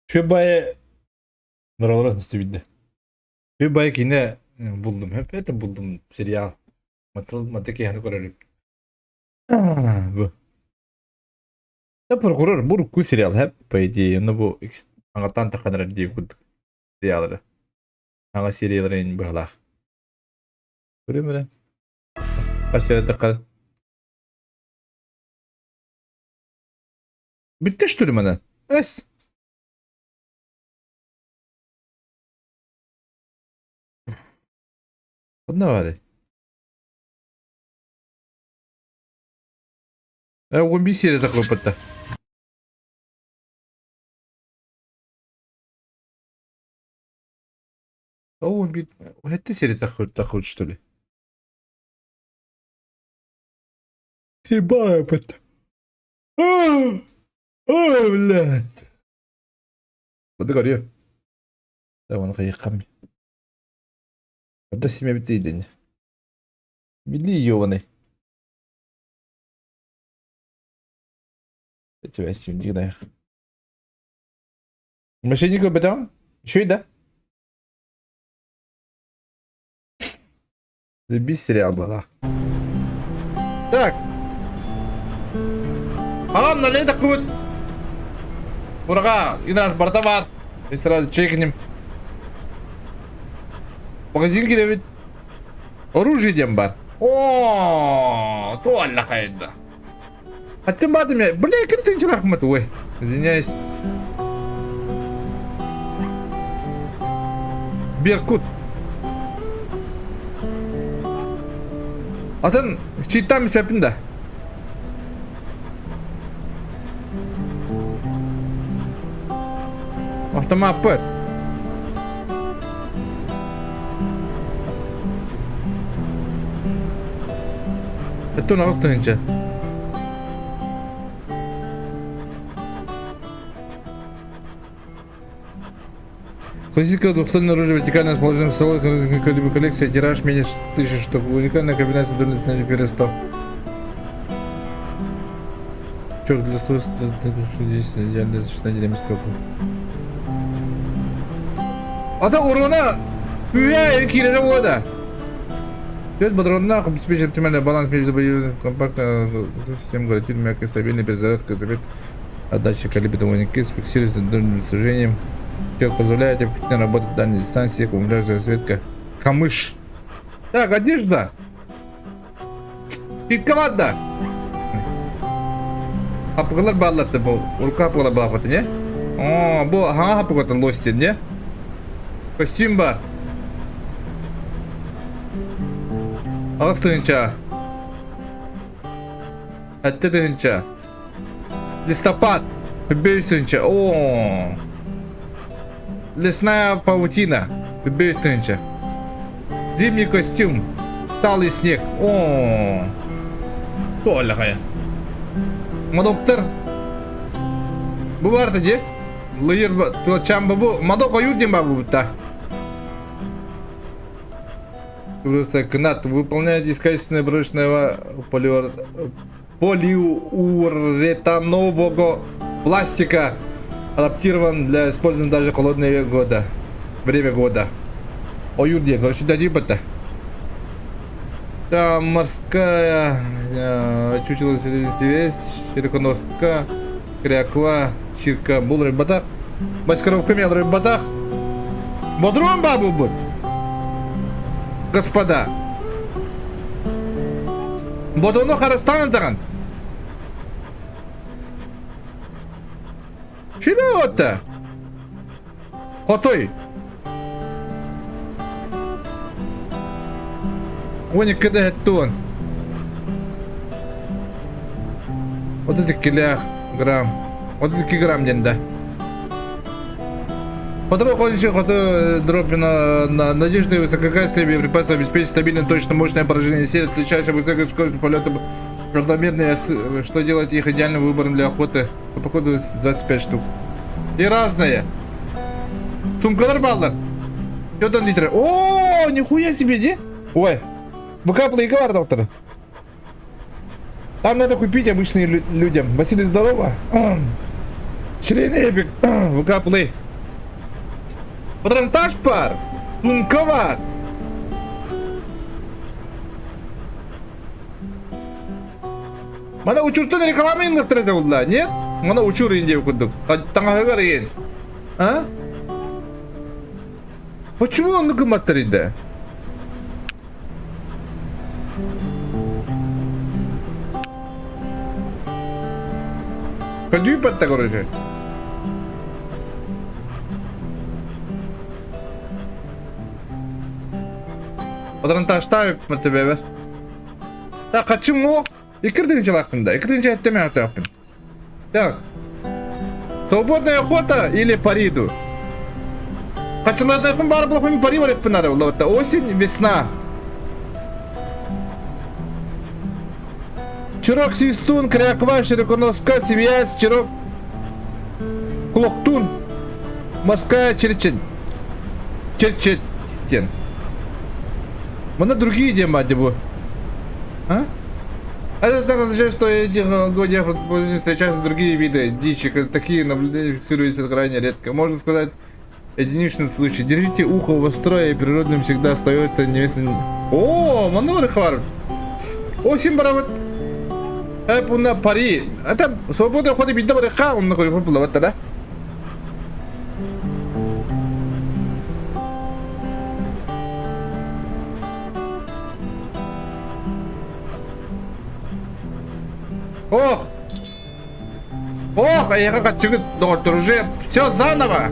Үчүгэй Норолорон билдэ. Үчүгэй баайы киинэ булдум. Это булдум сериал. Матыл маты киһини көрөрүм. Бу. Да прокурор бу урукку сериал хэп по идее. Ну бу аңаттан таханар дии курдук сериалары. Аңа серияларын быһалаах. Көрүм эрэ. Хас серия таххар. Бүттэ что ли манан? Эс. Ханна баарый? Э, 11 серия такой О, 11 серия такой, что ли? Ебать. О, блядь. Вот говорю. Да, он хайхам. Да семя битейден. Били ёбаный. Тебя семьи Мошенник об Еще и да? Заебись сериал была. Так. Аҕам налей таккыбыт. Ураға, инар барда бар. И сразу чекнем. Магазин кирэбит. Оружие диэн бар. О, туалла хайда. Аттым баатым я. Бля, ким ты рахмат, ой. Извиняюсь. Беркут. Атын читтам испэппин да. Автомаппыт. Өттөн аҕыс тыһыынча. Классическое двухствольное оружие вертикально расположенное в столе коллекция тираж менее тысячи штук. Уникальная комбинация дульности перестал. Черт для свойства идеальное сочетание динамического. Ата урона Үе киирэрэ буода. Төрт патроннаах обеспечит оптимальный баланс между боевым компактной системой гарантирует мягкий стабильный перезарядка замет отдачи калибра довольно-таки с фиксированным сужением. Чек позволяет эффективно работать в дальней дистанции, камуфляжная светка. Камыш. Так, одежда. Пикковат Хаппыгалар бааллар бу урукку хаппыгалар балааппат не? Оо, бу хаҥа хаппыгаттан лостин не? Костюм бар. Аҕыс тыһыынча. Сэттэ тыһыынча. Листопад. Бэс тыһыынча. Оо. Лесная паутина. Бэс тыһыынча. Зимний костюм. Талый снег. О. Туоллахая. Мадоктор. Бу барда же. Лыйыр чамба бу мадок ойуур диэн баар буолбута. Просто кнат выполняет из качественного прочного полиуретанового пластика, адаптирован для использования даже холодное года. Время года. Ойуур диэн, короче, дадим это. Там морская, чучело весь, широконоска, кряква, чирка, бул рыбатах. Маскировка мен рыбатах. Бодрон бабу бут. Господа. Бодону харыстаан даҕан. Чего это? Хотой. 12 да һэттуон. 32 грамм. 32 грамм диэн да. Патрон ходящий хоты дробь на надежные высококачественные боеприпасы обеспечить стабильное, точно мощное поражение сил, отличающееся высокой скоростью полета, равномерные, что делает их идеальным выбором для охоты. Упаковка 25 штук. И разные. Сумкалар бааллар. Федор литр. О, нихуя себе, де? Ой. ВК плейгар, доктор. Там надо купить обычным людям. Василий, здорово. Сирень Эпик, ВК Play. Патронтаж пар, сумка бар. Мана учуртан реклама инлыктыр это булла, нет? Мана учур инде курдук. Таҥаһыгар иен. А? Почему он гымматтар иде? Көдүү патта короче. Патронташтаабыт матыбебер. Так, хачым ох. Иккирдинчилаахпын да. Иккирдинчи эттеме атаахпын. Так. Свободная охота или париду? Хачылардаахпын баар булахпын пари барыппын надо булла Осень, весна. Чирок свистун, кряква, широконоска, связь, чирок, клоктун, морская черчень. Черчетен. Мына другие диэн баар бу. А? Это так означает, что этих годях встречаются другие виды дичи, такие наблюдения фиксируются крайне редко. Можно сказать, единичный случай. Держите ухо востро, и природным всегда остается неизвестным. О, манна хвар. Осень барабыт. Эп уна пари. Это свобода охоты бидде барыха, онна көрүп булабат да. Ох! Ох, а я как отсюда, доктор, уже все заново!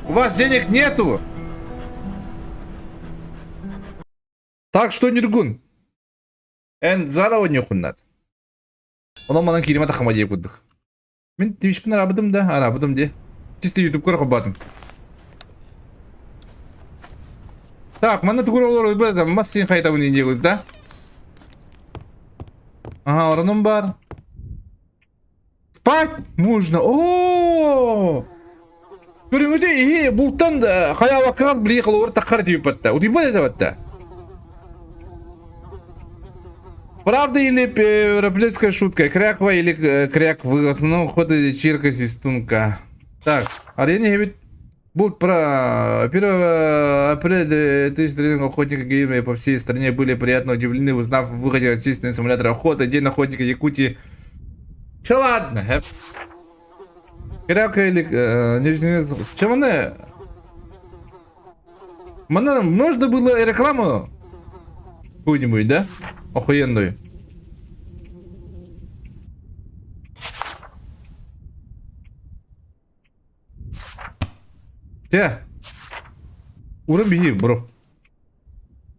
У вас денег нету! Так что Нюргун, эн заново нюхуннат. Онон манан кииримэ тахама диэ курдук. Мин Twitchпин арабытым да, арабытым дии. Чисто YouTube көрө холбоотум. Так, манна тугур олорор мас син хайтабын дии курдук да. Ага, оронум бар. Спать можно. О! Көрүҥүтэ иһи бултан хайаабаккаҕа били холобур таххар тиийбэтта. Утуйбат этэ батта. Правда или европейская шутка? Кряква или кряквы? В основном охота чирка свистунка. Так, арена ведь Будут про 1 апреля 2003 охотники геймеры по всей стране были приятно удивлены, узнав о выходе отечественного симулятора охоты День охотника Якутии. Че ладно, хэп. Кряка или... Чем она? Мана можно было рекламу какую-нибудь, да? Охуенную. Дьэ. Уран биһи, бро.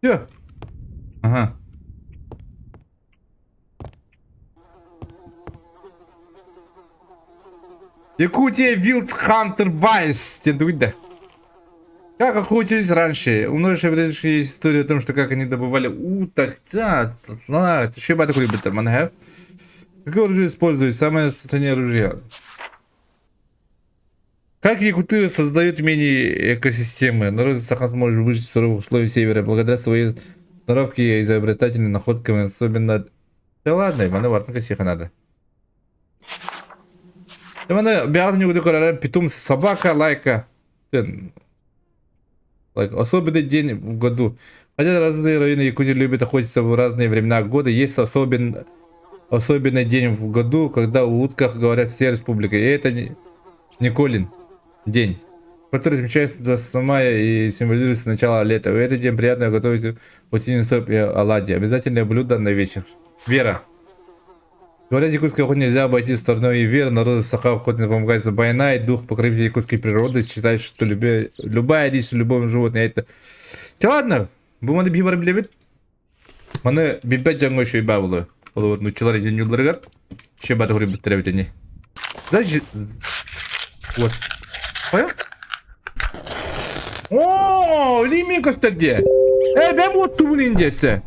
Дьэ. Ага. Якутия Wild Hunter Vice диэн тугуйда. Как охотились раньше? У многих есть история о том, что как они добывали уток. Да, да, еще бы такой любит, Какое оружие используют? Самое распространенное оружие. Как якуты создают мини-экосистемы? Народ Саха сможет выжить в суровых условиях севера благодаря своей сноровке и изобретательным находкам, особенно... Да ладно, маны бартын косиха надо. Да маны бяғын югды көрәрен питомцы собака, лайка. Лайк, особенный день в году. Хотя разные районы Якутии любят охотиться в разные времена года, есть особенный день в году, когда о утках говорят все республики. И это Николин день, который отмечается 20 мая и символизируется начало лета. В этот день приятно готовить утиный суп и оладьи. Обязательное блюдо на вечер. Вера. Говорят, якутской охоте нельзя обойти стороной и вера. Народу Саха охотно помогает война и дух покровителей якутской природы считает, что любая дичь любому животное это... Чэ ладно, бу маны биһи бары билэбит. Маны билбэт дьоҥҥо үчүгэй баа буолуо. Олор нууччалар инньулларыгар үчүгэй баата хоруйбуттар эбит ини. Зажи... Вот. Понял? Оо, илиимин көстөр диэ. Э, бэм уоттубун индиэсэ.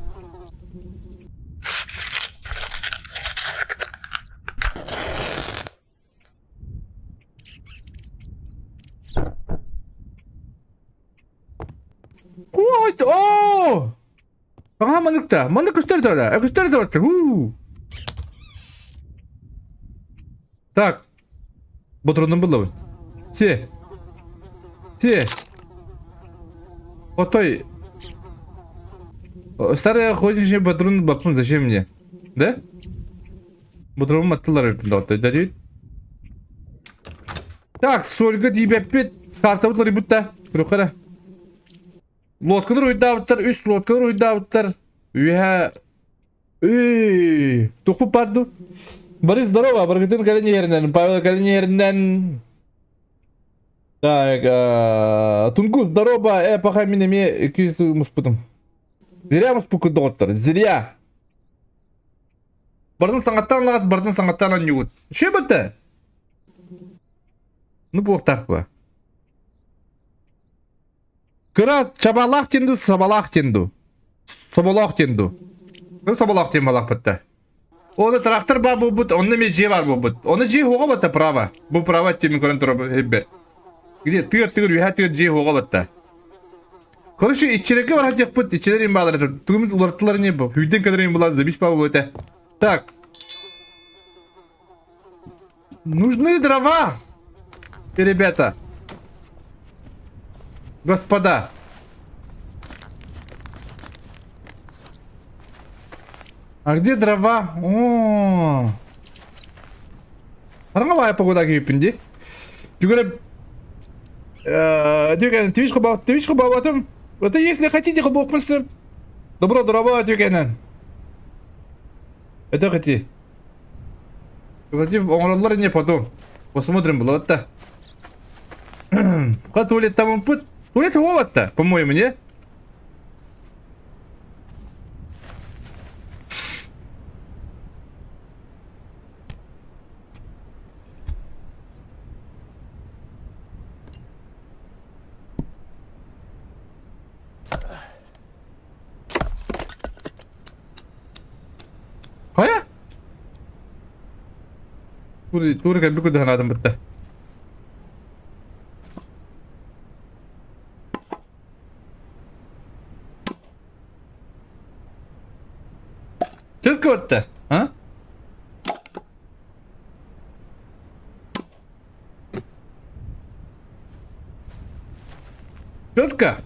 What? Oh! Аха маныкта. Маннык көстөр да. Көстөр да. Уу. Так. Ботуруннум буллабын. Си. Си. Отой. Старый охотничий патрон баппын зачем мне? Да? Ботурум аттылар өппүн доҕоттой. Да Так, сольга тиийбэппит. Картабыт ларыйбыт да. Көрүөххэ Лодкалар уйдаабыттар, үс лодкалар уйдаабыттар. Үөһэ Үй, тухпут баар Борис, здорово, Баргытын кэлин иһэринэн, Павел кэлин иһэринэн. Так, Тунгус, здорово, э, пока мин эмиэ икки муспутум. Зря муспуккут доҕоттор, зря. Бардын саҥаттан лаҕат, бардын саҥаттан анньугут. Шө бытта? Ну, буохтаах ба. Кыра чабалаах диэн дуу, сабалаах диэн дуу? Соболоох диэн дуу? Ну, соболоох диэн балаахпытта. Оны трактор бар буолбут, онно эмиэ дьиэ бар буолбут. Оны дьиэ хуоҕа батта право. Бу право тиэмин көрөн турар бэр. Где тыыр тыыр үһэ тыыр дьиэ хуоҕа батта. Короче, иччилэргэ барар диэхпит, иччилэр им баалар. Тугум уларыттылар не бу. Хүйтэн кэлэр им булан забись павлу это. Так. Нужны дрова, ребята. Господа. А где дрова? О. Хараҥа погода кииппин дии. Түгэрэ Түгэн Twitch хобо Twitch хобоотум. Это если хотите хобоохпун сөп. Добро дрова түгэнэн. Это хотите. Против оҥороллор не потом. Посмотрим было вот так. Туалет там пут. Туалет вот по-моему, не? Хайа? Тур кэлбит курдук санаатым бытта. Türk öttü. Ha? Тетка.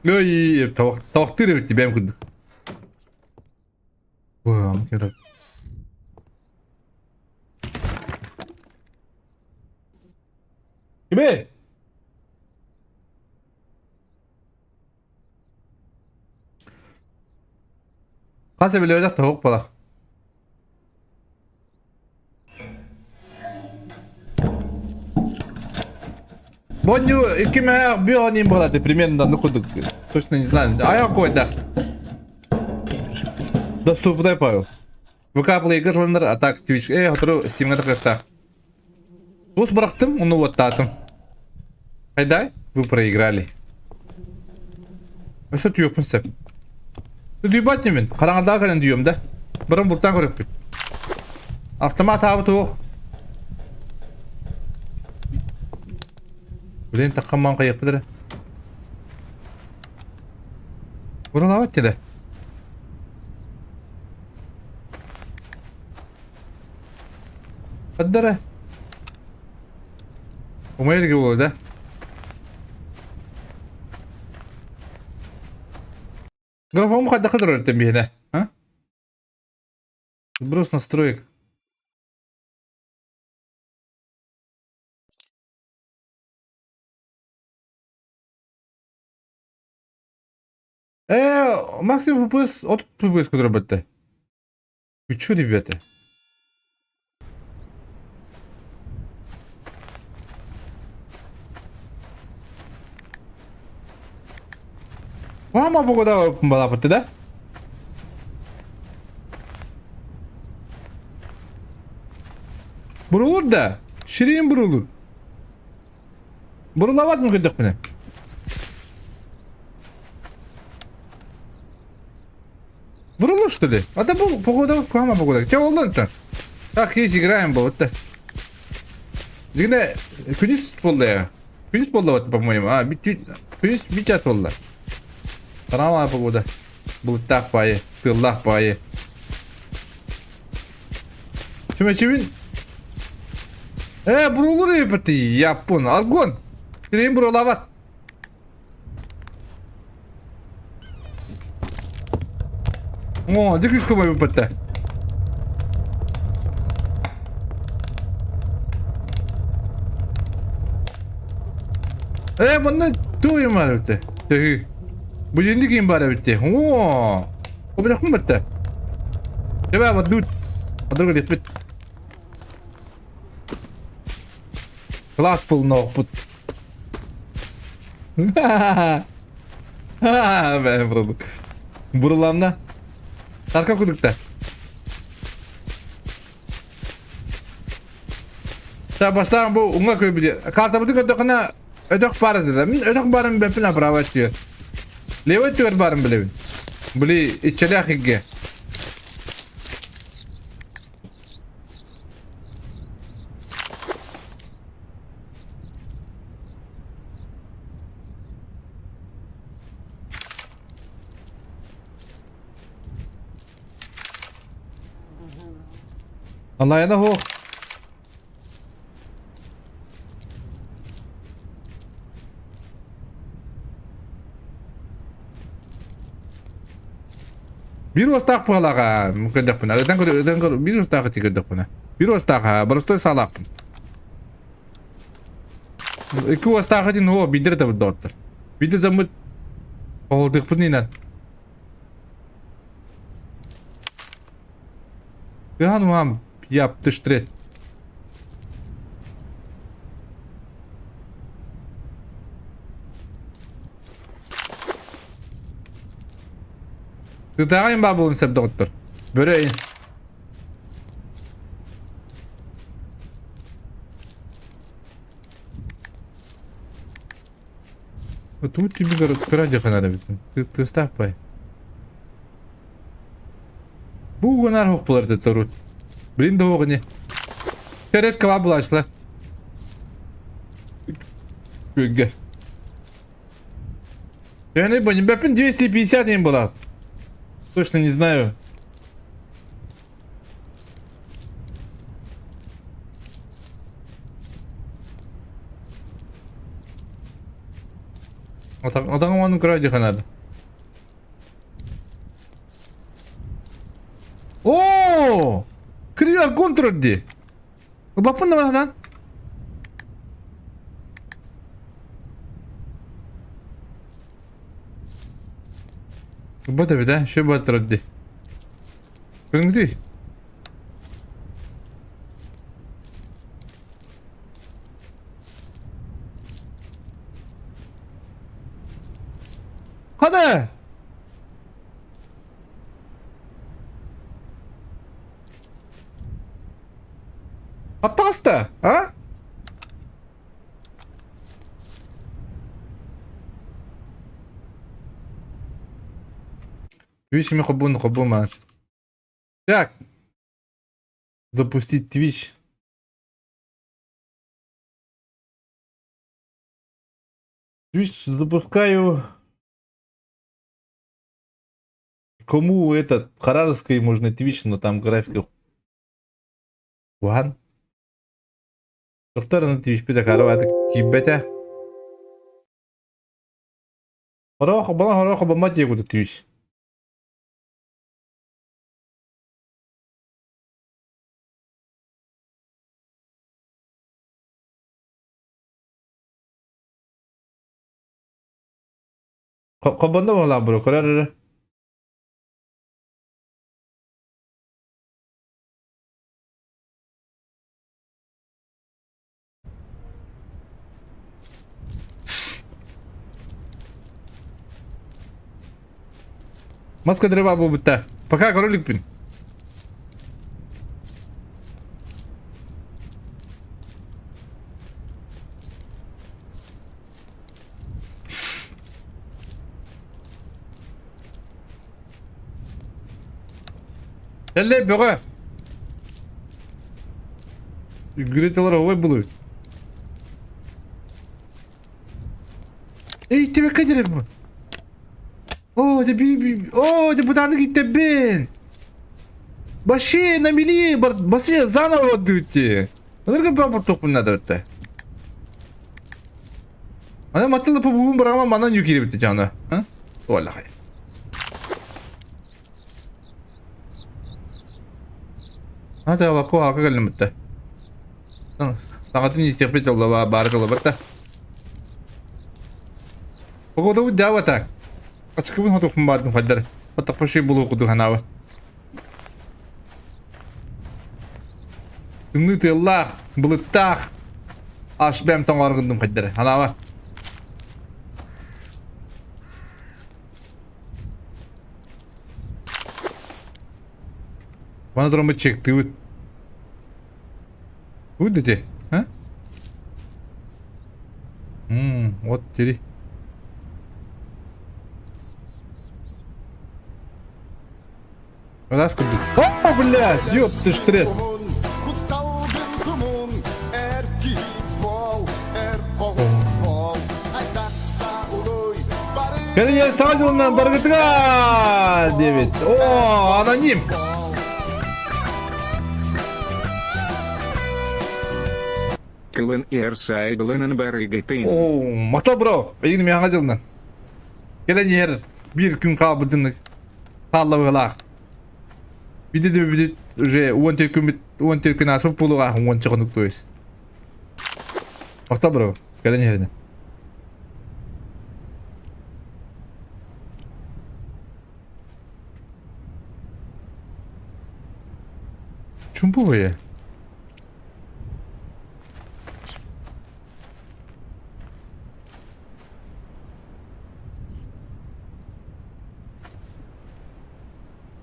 Ой, табахтыыр эбит бэйэм курдук. Кими? Хас эбилиэбэтэх тоһук балах. Бонню икки мэ био ним была примерно ну курдук. Точно не знаю. А я какой-то. Доступный Павел. ВК Play а так Twitch. Э, сотору Steam'га тахсыахтаах. Туос бырахтым, ону уоттаатым. Хайдай, вы проиграли. Өссө түйүөхпүн сөп. Түйбат мин. Хараҥардаах кэлэн түйүөм да. Барын бултаан көрөппүт. Автомат аабыт уох. Блин, таххан маан хайыахпыт эрэ. Уралаабат теле. Хаддара. Умайырга буолуо да? Графон хайдах турар биһинэ? А? Сброс настроек. Э, максимум FPS 30 FPS көтөрбөттө. Вы чё, ребята? Мама погода балапытты да? Бурулур да. Ширин бурулур. Бурулабат мүмкіндік Бурулур что ли? А да бу погода, кама погода. Че болду онтон? Так, есть играем болот да. Дигне күнүс болду я. Күнүс буолла вот, по-моему. А, күнүс bir час буолла. Хараама погода. Былыттаах баайы, тыаллаах баайы. Чүмэчибин. Э, бурулур эбит яппун. Аргон. Сирейин бурулабат. О, дикий выпадта. Э, манна туох юм баар эбитэ? Төһүү. Будильник им баар эбитэ. О, Обидахпын бэтте. Эбэ, вот Подруга диэппит. Класс булноохпут. Буруланна. Тарка кудукта. Та бастаан бу уҥа көбүдэ. Картабытын көрдөххүнэ өтөх баар этэ. Мин өтөх баарын билбэппин право өттүгэр. Левый өттүгэр баарын билэбин. Били иччэлээх игге. Алайана суох. Биир уостаах быһалааҕа көрдөхпүнэ, ытан көр, ытан көр, биир уостаах ити көрдөхпүнэ. Биир уостаах, боростуой саалаахпын. Икки уостаах итин оо, биирдэр ытабыт доҕоттор. Биирдэ ытаммыт оһолдуохпут инэн. Ыһан уһам, яп, тыштрет. Тытааҕайын баа буолун сөп доҕоттор. Бөрө эйин. Тут тебе кыра дьаханар эбитин. Тыстаах бай. Бу угунар хоқ булар торут. Блин да оҕыни. Терет кыла булаачла. Күлгэ. Я не понял, 250 им была. Точно не знаю. Атаҕым кыра дьаханады. Оо! Криар контур дии. Ылбаппын да баһадан. Ылбат эбит ээ, шө баттырар дии. Көрүҥүтүй? Хана! Аттаҕыста, а? Twitch ми хобун хобу Так. Запустить Twitch. Twitch запускаю. Кому этот Хараровский можно Twitch, но там графика Куһан. Доктор Twitch бит акаарыбаатык киирбэтэ. Хорох, бала хорох бамма диэкут Twitch. Хобонно буолаах бро, көрөр эрэ. Маска древа буолбута. Пока көрө Эллэй бөҕө. Үгүрүтэлэр ой булуй. Эй, иттибэккэ дьэрэр бу. Оо, дьэ би би оо, дьэ бытааннык иттэрбин. Вообще на мели вообще заново отдуйте. Ынырга баппортуохпун наада битте. Ана маттылы пубугун бырама манан юкири битте жана. А? Туаллахай. Ата ваку ака кэллим битте. Саҥатын истиэхпит дьоллоба баары дьоллобатта. Погода дьаба так. Ачкыбын хотухпун баардым хайдар. Оттохпо шүй булуу куду ханаабат. Тымныы тыаллаах, былыттаах аш бэм тоҥоор гындым хайдары. Ханаабат. Мана тураммыт чектыыбыт. Будете, а? Вот теперь. Раз курдук. О, блядь, ёб ты ж трет. Кэлин саҥа дьылынан баргытыга диэбит. О, аноним. Кылын Эрсайблынын барыгытын. О, мата бро, эйигин миэхэ дьылынан. Кэлэн иһэр биир күн хаалбытын хааллабыгалаах. Биди да биди уже 14 күн 14 күн ааспыт буолуоҕа уонча хонук то есть. Махтал бро, кэлэн иһэринэ. Чумпу бэйэ.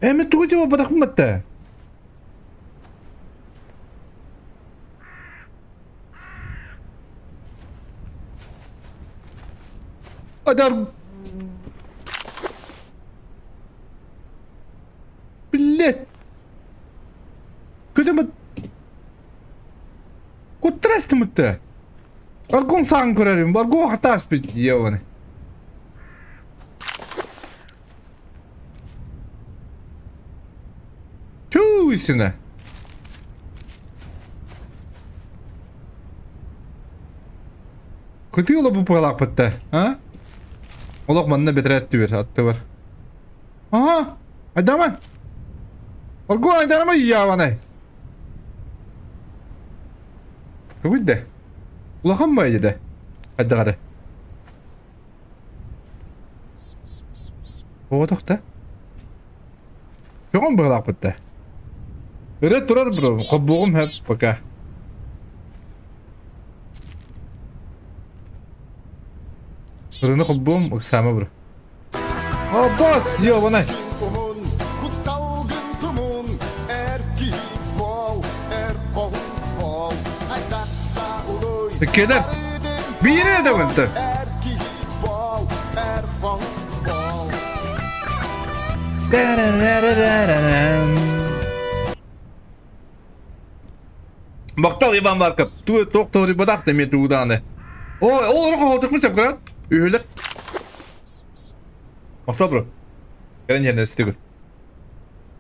Ээ, тугу дьэ батта? Адар... Блять! Көтөмөт... Куттарастымытта. Аргон саан көрөрүм, аргон хатааспыт ебаный. Чуйсина. Кытыы олобу пыалаахпытта, а? Олох манна бэтэрээт түбэр, аттыбар. Ага, айдаман. Аргон айдарама ябанай. Тугуйда? Улахан бай деді. Айдағары. Оҕотох да. Көҕөн быһалаахпыт да. Өрө турар бро, хоббуоҕум хөп пока. Ырыны хоббуом ыксаама бро. О, босс, ёбаный. Кедер. Биире да мынты. Махтал Иван Марков. Ту туох туһуйбатах да эмиэ тугудааны. Ой, ол орох оһолтукпун сөп көрөн. Үһүлэр. Махтал бро. Кэлэн иһэн өстүгүр.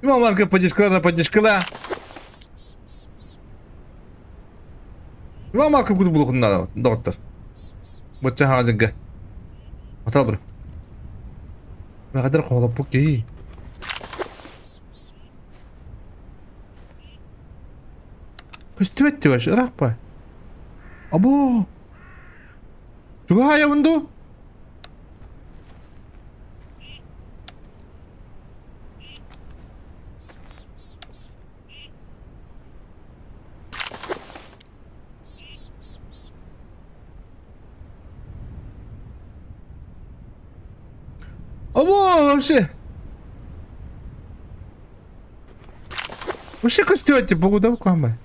Иван Марков поддержкала да поддержкала. Иван Марков курдук булуохун доҕоттор. Бачча хаҥа Махтал бро. Махадар хоолоппук киһи. Көстүбэт дибаш, ыраах ба. Або! Чугаһаайабын дуу? Або, вообще. Вообще көстүбэт бугуда куһаҕан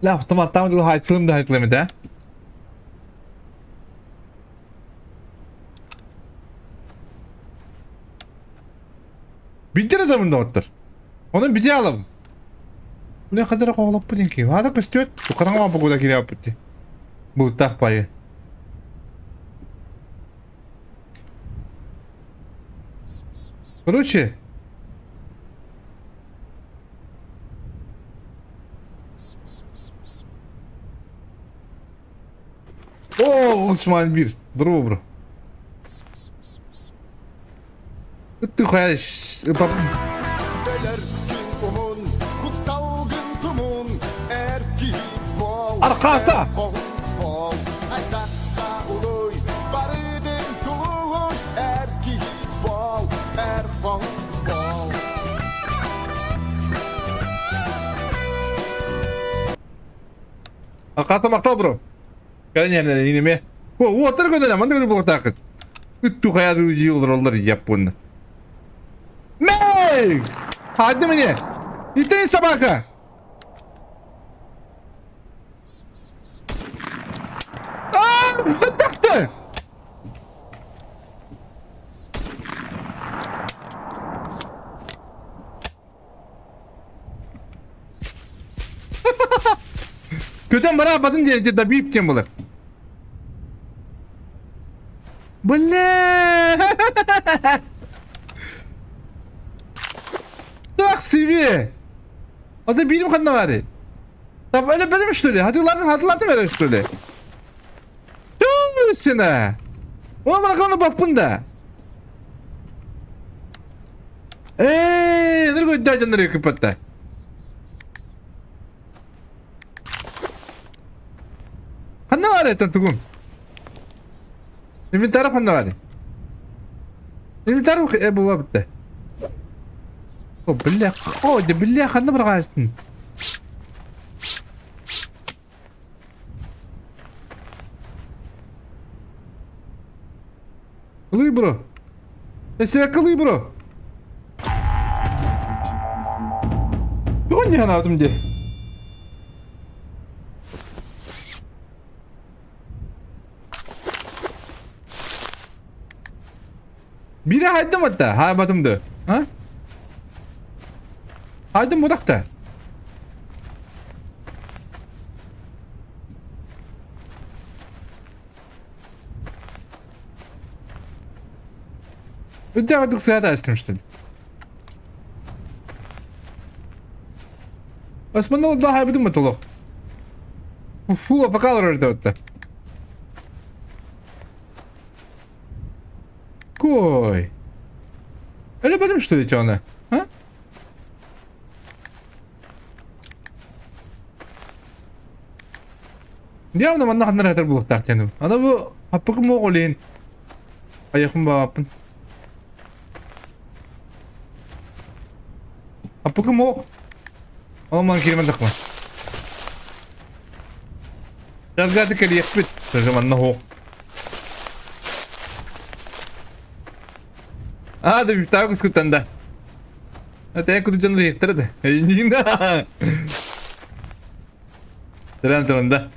Лә автоматтан дылы хайтлым да хайтлым да. Биирдэ эрэ табын доҕоттор. Онон бити аалабын. Бу хадара хоҕолоппут инки. Хаата көстүөт. Хараҥа погода кириэппит ти. Былтаах пайы. Короче. О, Усман бир. Здорово, бро. Ты хайаш. Аркаса! Аркаса махтал, бро. Кэлэн иниме. О, уоттар көтөлө, манна көрө буолтаакыт. Үттү хайа дии олороллор яппунна. Мэй! Хады мне! И ты собака! А, что Көтөн бараабатын диэн добив диэн буолар. Бля! Так себе! А ты билим ханна бары? Там это бедем что ли? Хатылатын хатылатын бере что ли? Сена! Ona bana баппын да. Ээ, ныргы дьоннор кыппатта. Ханна бар этен тугум? Инвентарь ханна бар? Инвентарь э була битте. О, бля, о, да бля, ханна баргастын. Ылый бро. Эсэкка ылый бро. Тугун не ханаабытым дии. Бире хайдым атта, хаабатымды. А? Хайдым будакта. Өтө сыата что ли? Осман да хайбытым толох. Фу, апакалар өртөттө. Кой. Эле бадым что ли чона? А? Явно манна ханнар хатар булуктаах диэним. Ана бу хаппыкым оҕолин. Айахым бааппын. Хаппыкым ох. Оламан киирмэн тахма. Жазгаты кэлиэхпит. Даже манна хоох. А, да бифтаа кускуттан да. Это я куда дьон ректор да. Эйнина. Тран туран да.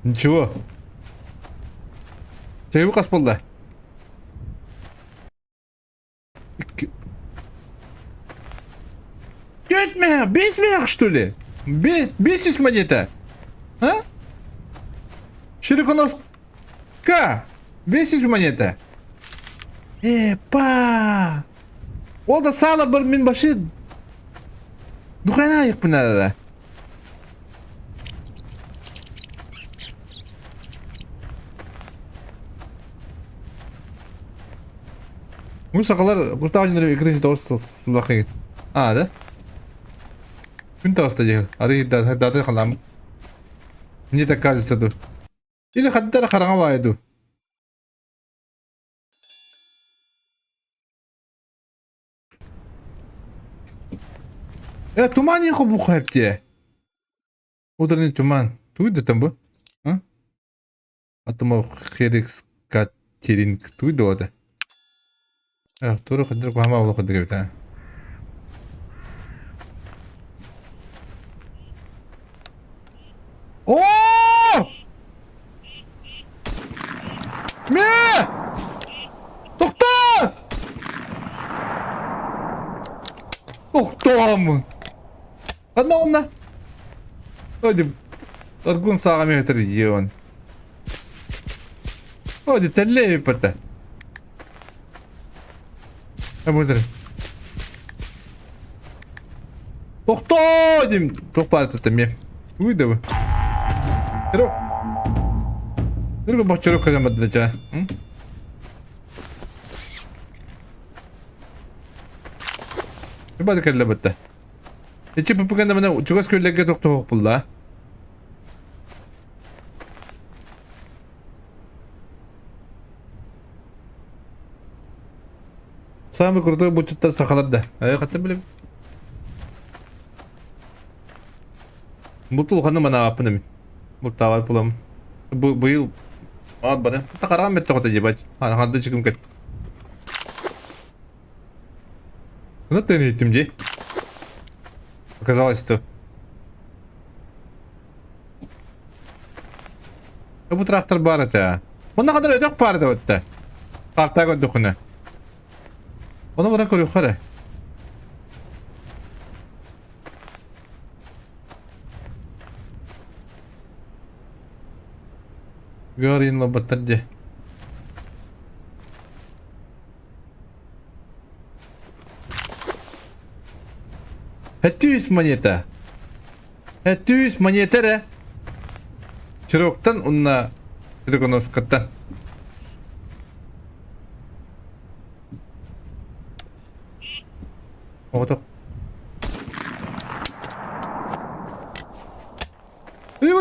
Ничего. Чайы хас буолла? Пять мя, бес мях, что ли? Бесись монета. А? Широконос К. Бесись монета. Эпа. Ол да сала бір мен башы духана айықпын да. Бу сахалар куртаах дьоннор иккитин тоҕус сыллаах Аа да? Күн таҕыста дии. Арый даты халааммыт. Мне так кажется ду. Или хаддара хараҥа баайа ду. Э, туман не хобуха хепте. Утренний туман. Туй да там бу? А? Атома херикс катеринг туй да Артур хаддыр кухама олох хаддыр эбит Оо! Тохтоомун. Ханна онно? Оди Аргун сааҕа метр ион. Оди тэллэй эппэтэ. Эбутер. Тохтоо дим. Туох баар эмиэ. Уй да бу. Pero Pero боччору көтөн бардыда Бады кэллэ бытта. Ичи пупуканда мына чугас күллэргэ тохтоһуох булла. Самый крутой бутиттар сахалар да. Ай хатта билем. Бутул ханна манааппын эмин. Бултаабай булам. Бу быйыл аат бары. Тахараан бетте хота ебать. Ханды чыгым кет. Куда ты иттим дии? Оказалось, что... Бу трактор бар этэ. Онно хандар өтөх бар да өттө. Карта көрдөхүнэ. Оны бара көрүөххэ эрэ. Георгин лоботтар дии. Хэттүүс монета. Хэттүүс монета эрэ. Чироктан уонна Тригоноскаттан. Оҕото. Ый,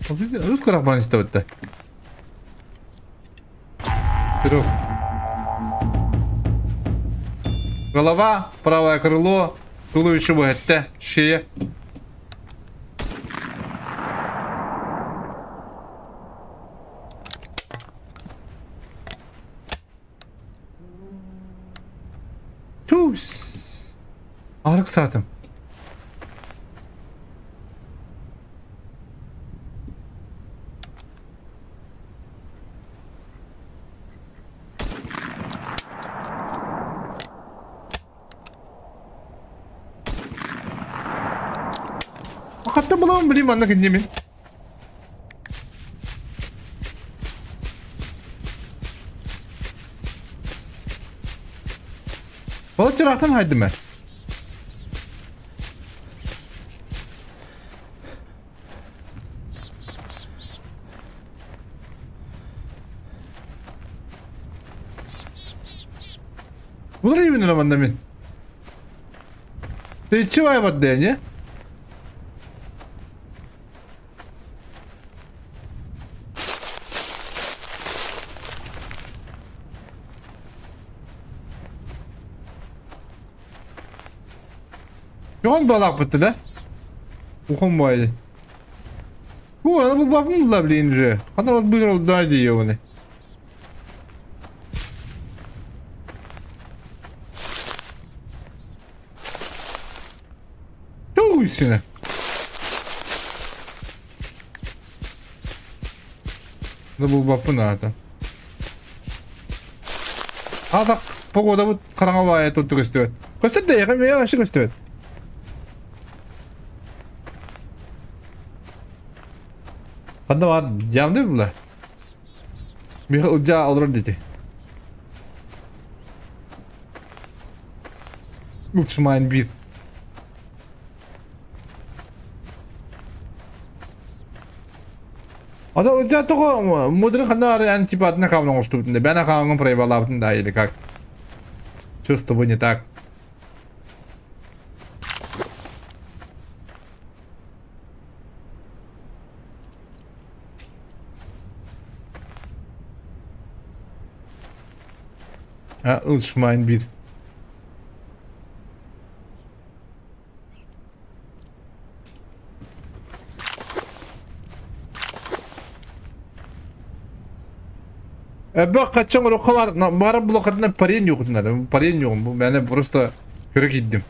Үс кырах истэбиттэ. Серег. Голова, правое крыло, туловище быһэтте, шея. Туус. Арык саатым. Хаттан буламын билим манна киннемин. Балачараахтан хайдым ээ. Булар именно манна мин. Ты чего я вот не? Yoğun balak bitti да? Ухом байды. О, ана бұл бабым да блин же. Қандай вот выиграл да ебаный. Туйсина. Да бұл бапын ата. Ата погода бут қараңа бая тут көстөт. Көстөт да яқын мен вообще көстөт. Ханда бар жамды була. Миха удja олорор дети. Ultramarine bir. Ата удja тоҕо мудрын ханна ары эн типа атын аккаунт оҥостубутун да бэйэн аккаунтун проебалаабытын да или как? Что с тобой не так? А, Ultramarine bir. Эбэ хаччан урукка бар, бары блокадына парень югутунар. Парень югум. Бу мени просто көрө киирдим.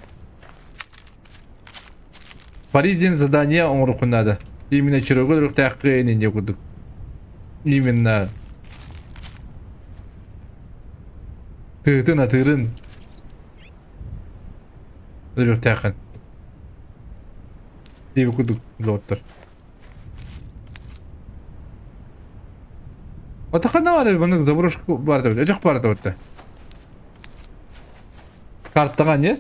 Пари диэн задание оҥоруххун наада. Именно Чирогу өлүөхтээххин инде курдук. Именно. Тыытын атыырын өлүөхтээххин диэбит курдук доҕоттор. Отахана бар маннык заброшка бар да өтөх бар да Картаҕа не?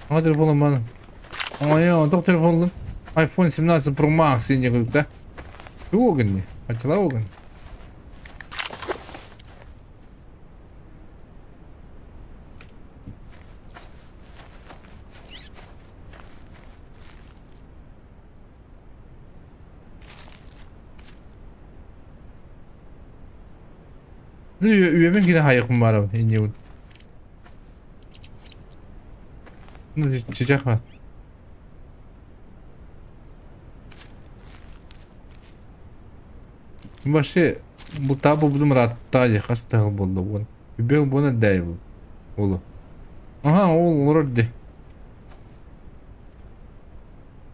Саҥа телефоным баар. Оҥойо, туох телефон ыллым? iPhone 17 Pro Max диэн курдук да. Тугу гынни? Аччалаа гын. Үөмэн киирэн хаайыахпын баарабын инньэбин. Чычах баар. Вообще бултаа булбутум ыраатта дии хас да сыл буолла уон. Үбүөх буон эрдээйи бу уолу. Аха ол олорор дии.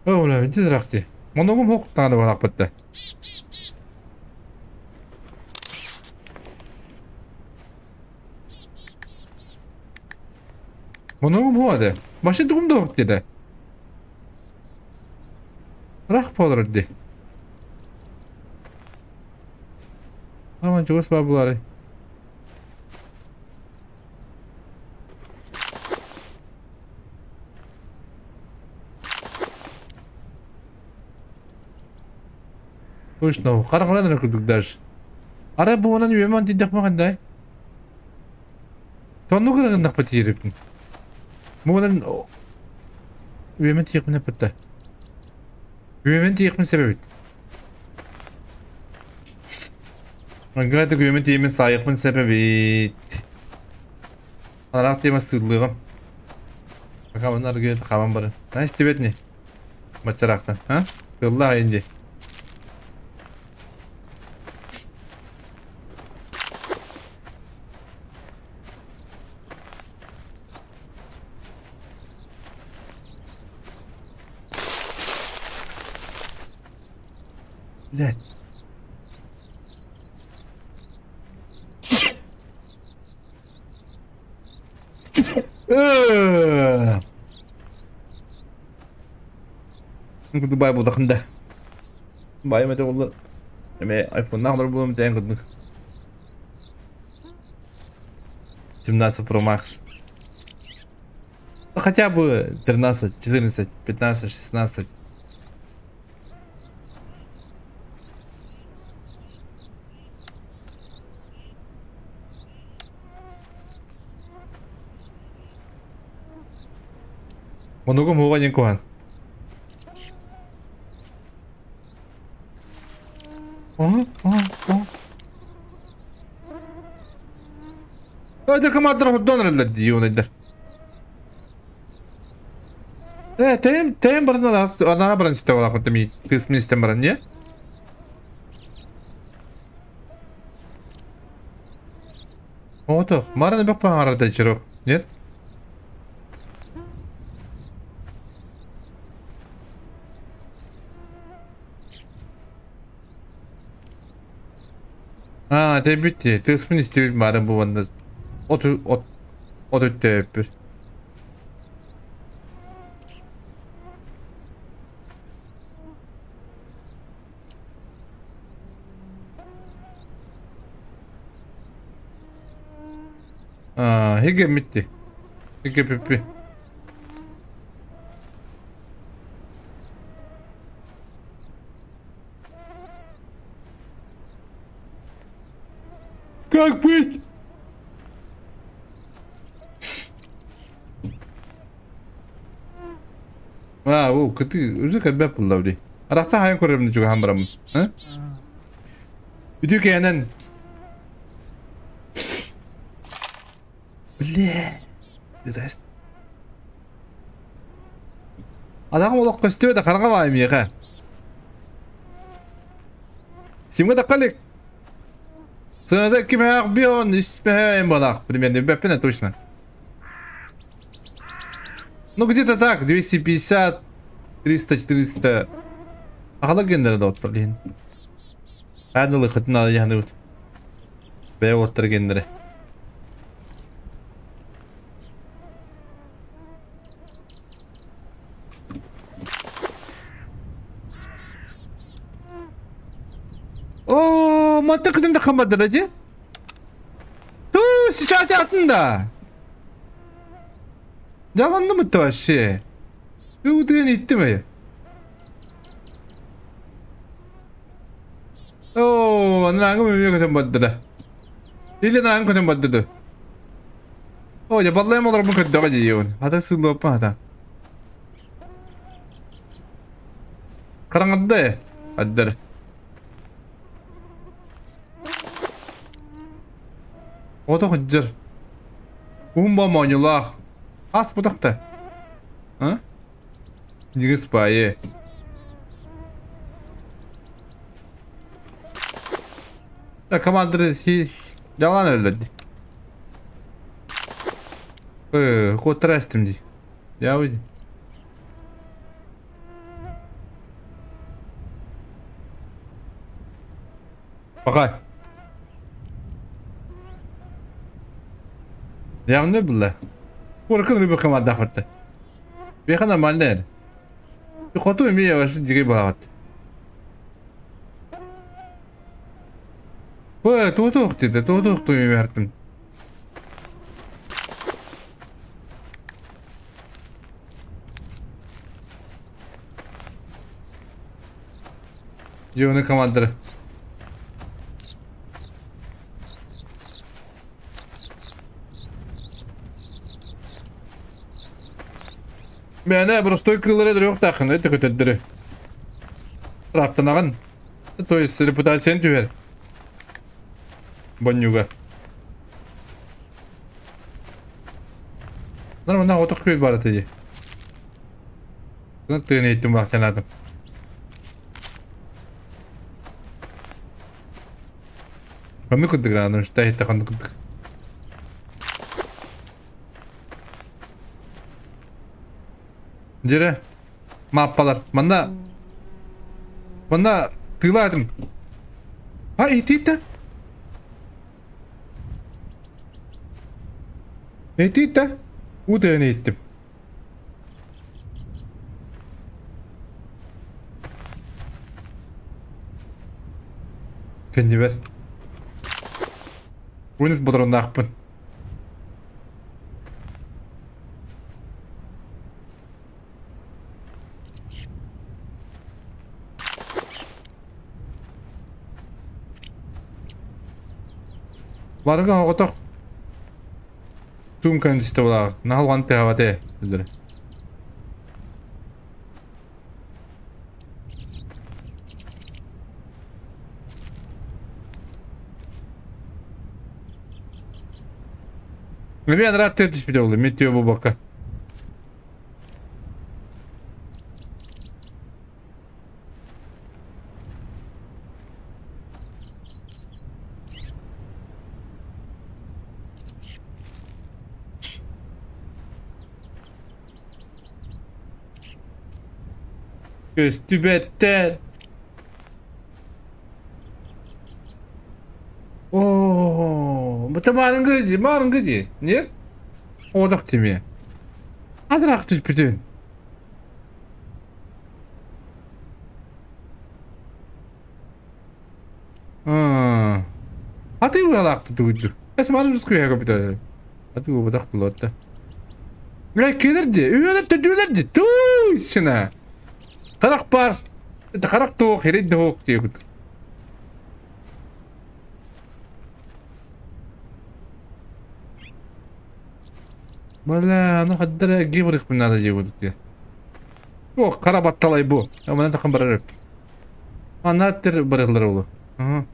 Оо бля ити ыраах дии. Моногум суох таҥара бараахпыт да. Моногум суох этэ. Вообще тугум да суох диэтэ. Ыраах буолар дии. Роман чугас баар буолаарай? Точно, харахынан эрэ курдук даже. Арай буонан үөмэн тиийдэхпин хандай? Тонну гыннахпа тиийэрбин. Буонан үөмэн тиийэхпин эппитэ. Үөмэн тиийэхпин сэбэбит. Ангайда үөмэн тиийэмин саайыахпын сэбэбит. Анараах тиэмэ сыыллыаҕым. Хабан аргыйат хабан бары. Наһаа истибэт ини. Баччараахтан. А? Тылла айын дии. Блядь. Дубай булдахында. Бай мете олар. Эме айфоннан олар булам тән курдук. 17 Pro Max. Ну, хотя бы 13, 14, 15, 16. Мунугум уһуга диэн куһаҕан. Командир хордоон эрэллэр дии уонайдар. Э, тэйэм, тэйэм баран анаа баран истэ буолаахпыт мии тыас мин истэн баран не? Оҕотох, марын бөх паҥарата чирок, нет? Аа, тэйбит дии. Тыаспын истибит марын бу манна от от от өттөөппүт. Аа, хигэммит дии. Хигэпиппи. Как быть? Аа, уу, кыты уже кэлбэт булла дии. Арахта хайан көрөмүн чугаһан бараммын. А? Үтүө кээнэн. Бля. Ытас. Адаҕым олох көстүбэт да хараҕа баай миэхэ. Симҥэ тахха илик. Сыаната 2 мөһөөх бион, 3 мөһөө балаах примерно билбэппин точно. Ну где-то так, 250, 300, 400. Аҕала геннere да оттор диэн. Аадылы хытын алыйаһаныбыт. Бэйэ оттор геннere. Оо, манта кытын да хамадара дии. Туу, сейчас атын да. Жаланнымыт вообще. Үгүтүгэн иттим эй. Оо, анаангы мөмүө көтөн бардыда. Или анаангы көтөн бардыды. Оо, дьэ баллайым олорбун көрдөҕө дии Хата сыыллыаппын хата. Хараҥарда ээ, аддар. Ото сылдьар. Уһун баа моонньулаах. Ааспатах да. А? Дьиҥэ спайы. Да командир дьалаан эрэллэр дии. Э, куоттара эстим дии. Дьаабый. Пока. Явно было. Куркын рыбы команда Беха нормально эр. Хоту эмиэ вообще дьигэй баҕат. Бу тугу диде, тугу тугу Дьиэни командиры. Мээнэ простой кыыллары өлөрүөхтааххын өтө көтөрдөрү. Ырааттанаҕын. То есть репутациян түһэр. Бонньуга. Нормально отох күөл бар ата дии. Тыын иһиттим баахтанаатым. Ханнык курдук граната что иһитте ханнык курдук. Дьэрэ мааппалар манна манна тыылаатым. А итиитэ? Итиитэ? Уу тыаны иһиттим. Кэннибэр. Уйнус бодороннаахпын. Барыга оҕотох Туум кэннистэ наһалҕан тыһабате билэр. Мен рад түспүтэ болду, мен түйө болбакка. Көстүбэттэр. Оо, это маарыҥҥы маарыҥҥы дии, нет? Одах тимиэ. Адыраах түспүтүн. Аты быалаахты тугуйду. Эс маны русскую көпүтэ. Аты бутах булуотта. Бля, кэлэр ди, үөлэр төдүөлэр ди. Туй сына. Харах бар. Харах туох, хэрэг туох диэкут. Бля, ну хаддара гибрих надо диэбут. О, хара батталай бу. Манан тахан барар. Анаттер барылар олу. Ага.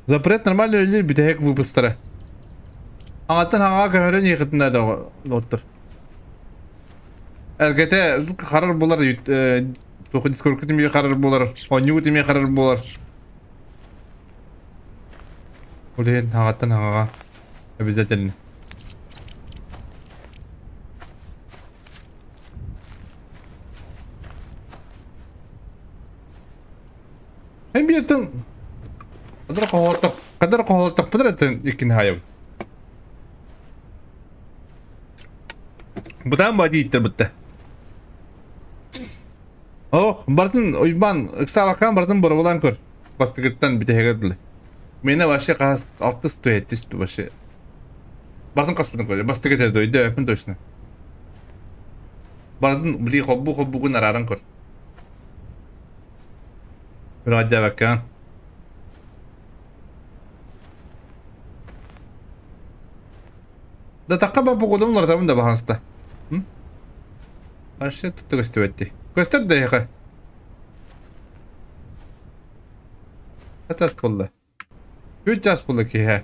Запрет нормально өлөр бүтэһик выпустара. Аҥаттан хаҥаҕа көһөрөн иэхитинэ доҕоттор. Эргэтэ харар булар туох дискоркут эмиэ харар булар, оонньуут эмиэ харар булар. Ол иһин хаҥаттан хаҥаҕа обязательно. Эн бииртэн кадыр хоһоолтох кадыр хоһоолтохпутун этэн иккини хаайабын. Бытаан баа дииттэр бытта. Ох, бартын Уйбаан ыксаабаккаан бартын боробулаан көр. Бастыгыттан бүтэһигэр дылы. Миэнэ вообще хас алтыс туһэттис вообще. Бартын хаспытын көрө. Бастыгы этэр дойду өпүн точно. Бартын били хоббу хоббугун арааран көр. Радиоваккаан. Да такка ба погодам уларытабын да баһаныста. Вообще тут көстүбэт Көстөр да эһиэхэ. Хас буолла? Үч час буолла киһи.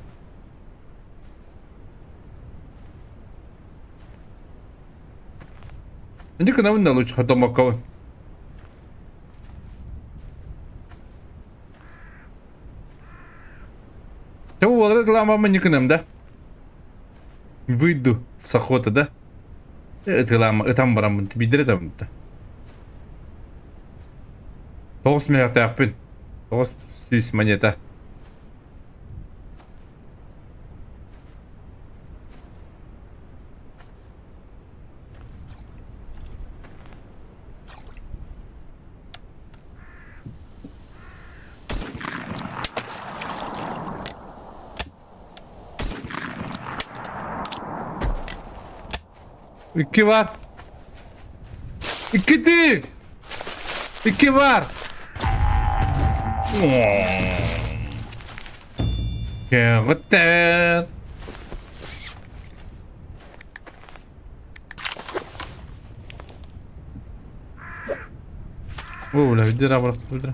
Иди кынабын да лучше хотомоккобун. Чэ уолары тылаамаммын ньыкынам да. Выйду с охоты, да? Ытылаама ытан бараммын биирдэрэ ытабын да. Тоҕус мөһөхтөөхпүн. 900 монета. Икки бар. Иккити! Икки бар! Кэҕиттэр. О, бля, видера бырахтыра.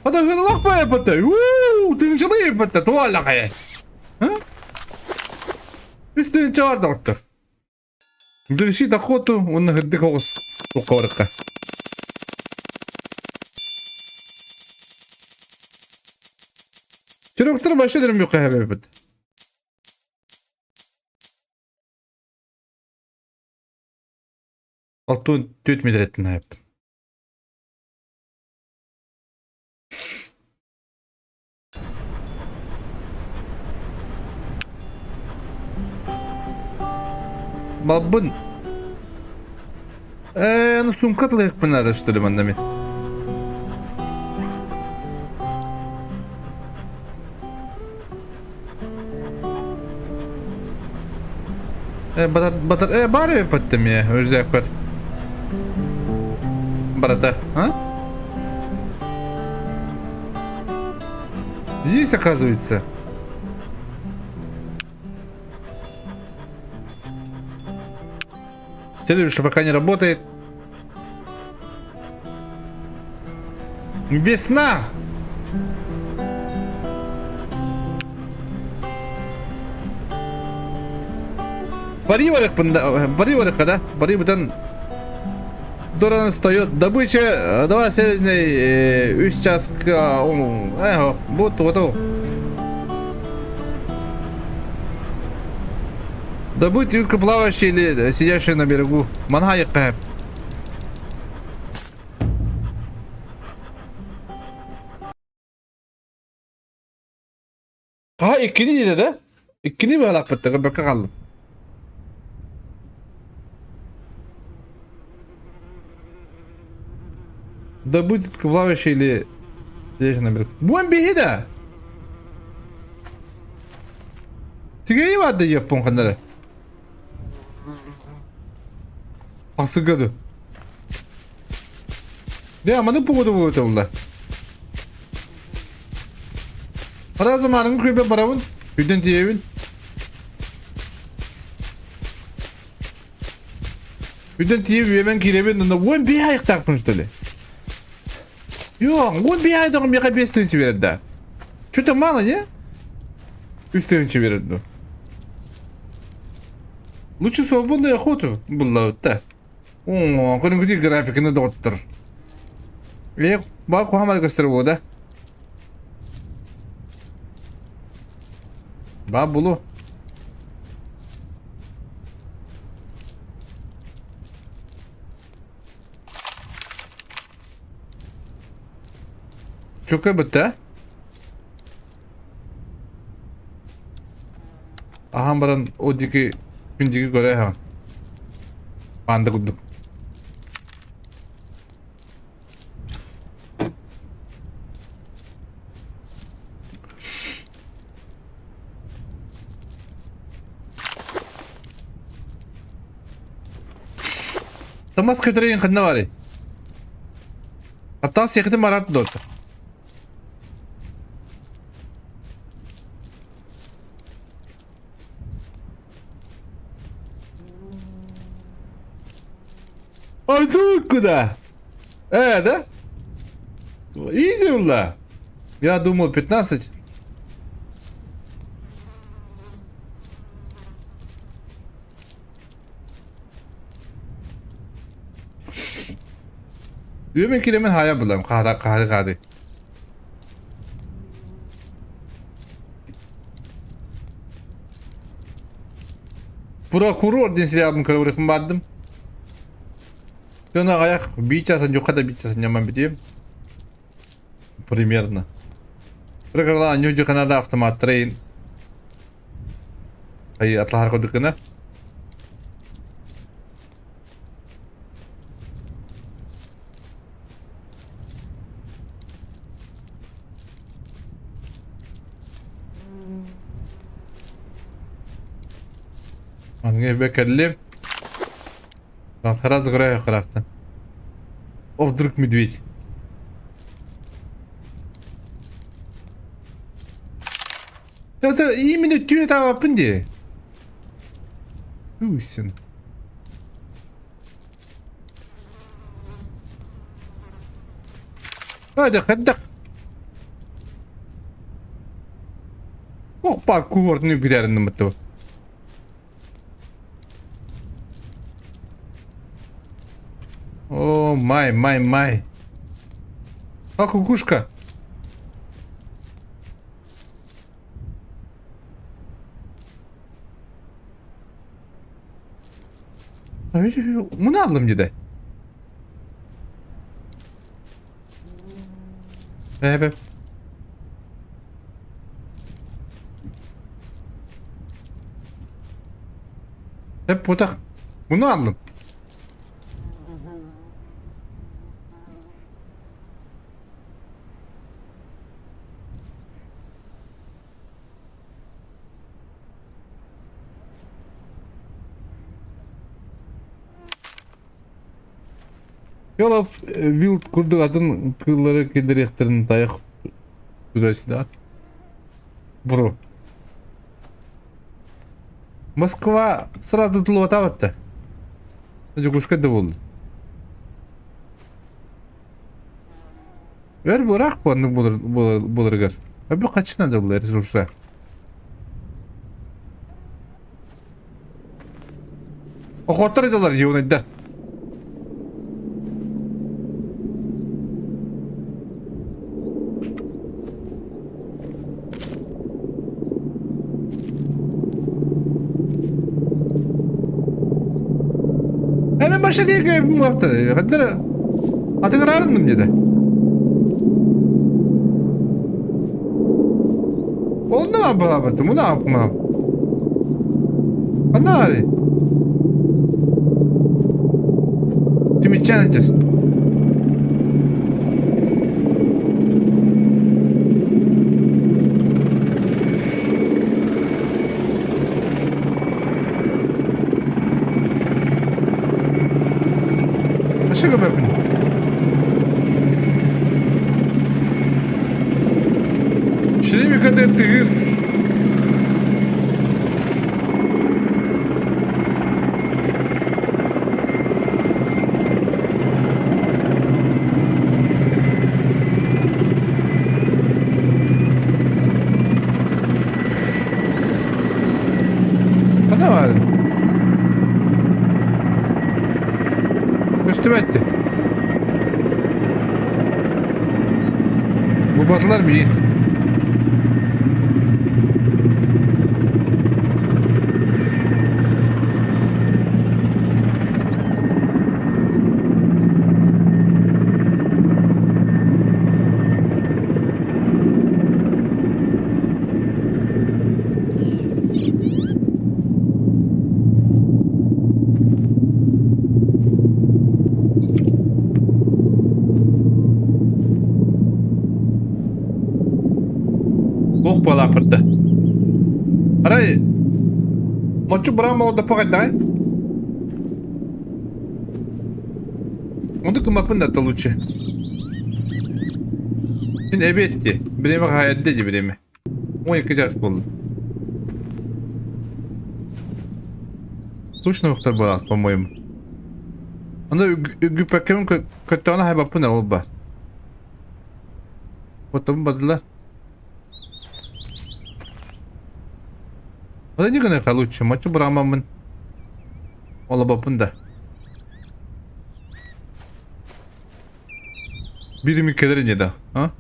Хата бата. Уу, тыынчалыы бата туалаҕай. Үс тыынча бар доҕоттор. Завершить охоту уонна сырдык оҕус туохха барыкка. Чөрөктөр вообще дөрүмүккэ хэбэбит. Алтын 4 метр хайыппын. Балбын. Ну сумка тылыахпын надо, что ли, манна мин. Батар, батар, бар эбиппаттым я, өзү Барата, а? Есть, оказывается. Следующий пока не работает. Весна! Бари барыахпын да, бари бытан Доран встает. Добыча два селезней үс часка вот готов. Добыть утка плавающая или сидящая на берегу. Манхайыкка. Ха иккини диэтэ да? Иккини быһалаахпыт да көрбөккө хааллым. Да будет плавающий или сидящий на берегу. Буон биһи да? Тигэйи баар да диэппин ханна эрэ. Тахсыга ду. Дэ маны погода буолла. Хара заманыгын күйбэ барабын, үйден тиийэбин. Үйден тиийэ үөмэн киирэбин, онно уон биэс айыктаахпын что ли? Йоо, уон биэс айдоҕум миэхэ биэс тыһыынча биэрэр да. Что-то мало, не? Үс тыһыынча биэрэр дуу. Лучше свободную охоту буллабыт да. О, көрүҥүтүй графиканы доҕоттор. Э, баа куһаҕан көстөр буо да. Баа булу. Чөкө бытта. Аһаан баран ол диэки күн диэки көрө иһэҕин. Панда курдук. Томас көтөрөйүн ханна барый? Аттаах сиэхитин бараат дуо? А тут куда? Да? Изи ула. Я думал 15. Үөмэн киирэмин хаайа булам хаара хаары хаары. Прокурор диэн сериалын көрө бардым. Дьон аҕыйах биир чаас дьукка да биир чаас ньаман бүтүөм. Примерно. Прокурор анньуу дьуканада автоматтары ай атлаһар курдук гына. Аныгы кэллим. Сразу көрө харахтан. О, вдруг медведь. Это именно түйе табаппын дии. Үсін. Hadi хаддах. Ох, паркур күдәрін ұмытты. О, май, май, май. А кукушка. Bunu aldım dedi. Evet. Hep burada. Bunu aldım. Yolaf Wild курдук атын кыыллары киллэриэхтэрин тайах туда-сюда. Бро. Москва сразу тулуотаабатта. Дьокуускай да буолла. Өр быраах буоннук буоларыгар. Өбү хаччына да булар ресурса. Охоттар идалар юнайдар. Hemen başa diye göbüm vardı. Hatta атыгыраарынным деді. Онно баабытым, муна апмам. Анари. Тимичанчес. Өссө көмөбүн. Шлеме кадет тыгыр. Хана баар? Көстүбэт. Булбатылар миигин. Туох буолааппыт да? Арай моччу быраам олордоппо хайдаҕай? Онтук гыммаппын да лучше. Мин эбиэт дии. Бириэмэ хаһайдэ дии бириэмэ. 12 час буолла. Точно уктар буолаат, по-моему. Аны үгүппэккэбин көттөҕүнэ хайбаппын ол бар. Оттон бардылар. Аны не гына лучше, мочу быраамаммын. Олобоппун да. Бирими кэлэр ини да, а?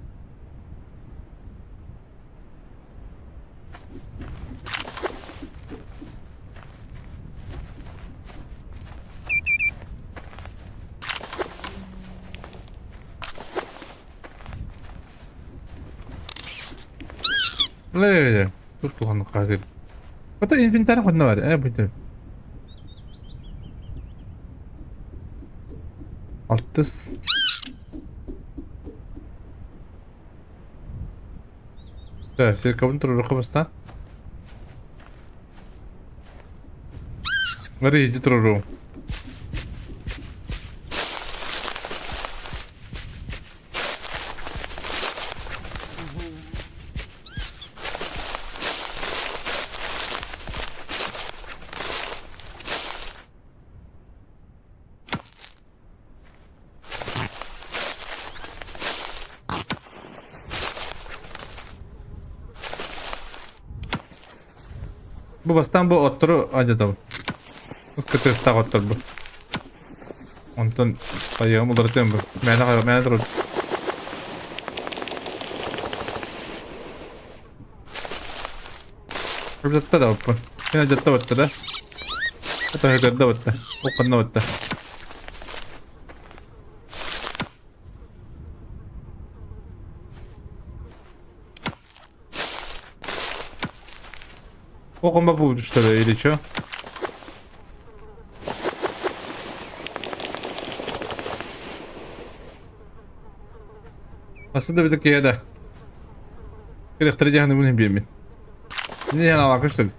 Лэ, тут тухан хазыр. Ото инвентарь хонно бар, э бүтүн. Алтыс. Да, сиркабын туруруха бастаан. Бары иди туруруум. Бу бастаан бу оттору алдьатабын. Кытыастаах оттор бу. Онтон хайыам уларытыам бу. Мээнэ хайа мээнэ турар. Алдьатта да оппун. Мин алдьатта батта да. Атаһытырда батта. Окканна батта. Оконба будет что ли или чё? Aslında bir dakika da. Elektriği bunu bilmiyorum. Ne yana bakıştın?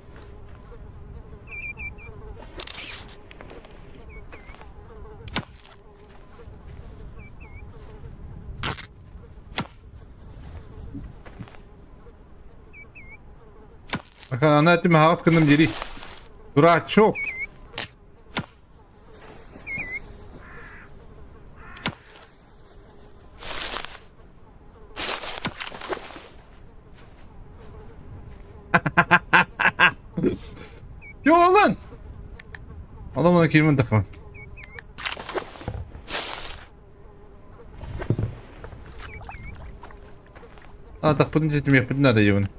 Ана этим хаҕас гынным дири. Дурачок! Йоҕалан! Аламана киирмин таххан. Атахпытын ситимиэхпитин наада диибин.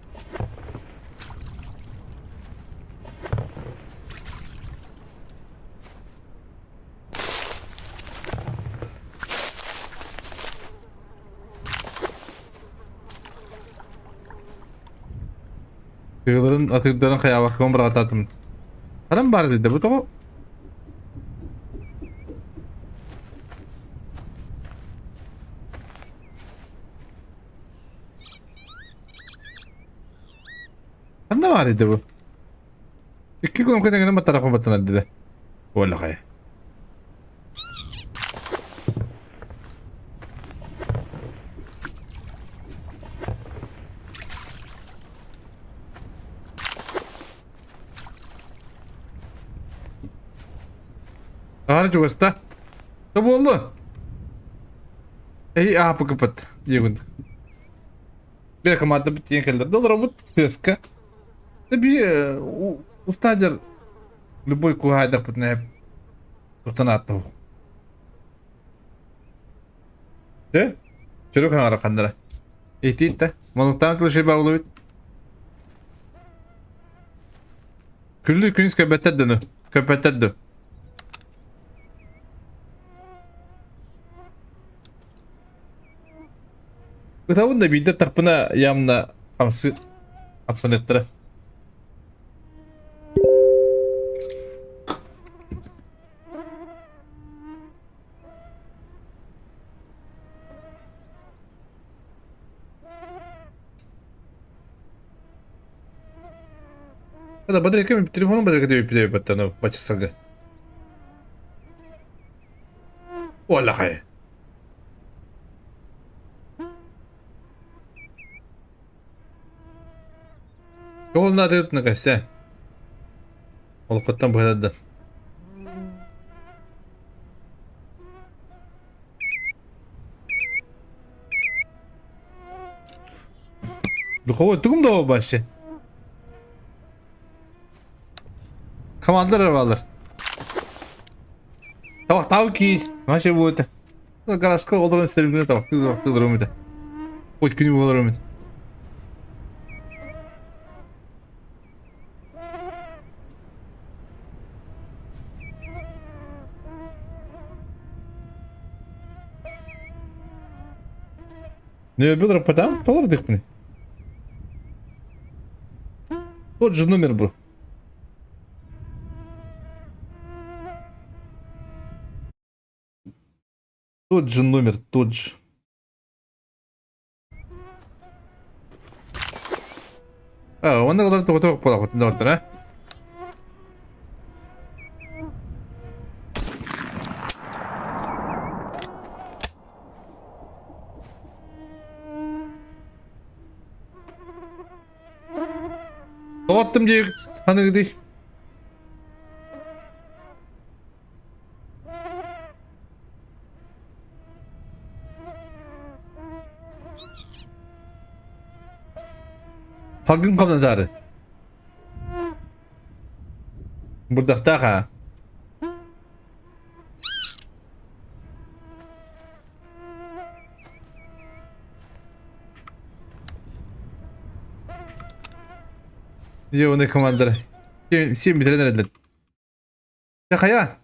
Тыыларын атыырдарын хайаабаккабын быраҕатаатым. Харам баар дии бу тоҕо? Ханна баар дии бу? Икки күн кэннигинэн баттарахпын баттанар дии. Уоллахай. Аһара чугаста. Да буолла. Эй аапыкыпыт диэбин. Бе команда бит кэллэр. Долоробут тыаска. Да би устаадьар любой куһаайдахпытына туттан ааттаһух. Э? Чөрүк хаҥара ханнара. Итиитта. Монуктаан кылышый баулубит. Күллү күнүс көбөттөр дыны. Көпөттөр ду. Ытабын да биирдэ тахпына ямна хамсы хамсаныахтара. Да, батарейка, телефоном батарейка деп баттаны бачысарга. Олахай. Ол надо накася. Олохоттон быһадардан. Духовой тугум да вообще? Командалар балар. Табахтаабы кии. Вообще будет. Гаражка олорон истерим табахтыы табахтыы олором этэ. Хоть күнү олором этэ. Не бедро потам, толор дыхпны. Тот же номер был. Тот же номер, тот же. А, онно олор тоҕотох буолаҕыт доҕоттор, а? Тоҕоттум дии ханыгытый? Салгын хамнатаары. Бырдахтаах аа. Ебаный командир. Сен бүтэрэн эрэллэр. Дьэ хайа?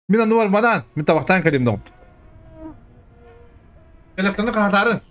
Мин оннубар манаан, мин табахтаан кэлим доҕоп. Электроны хаһатаарын.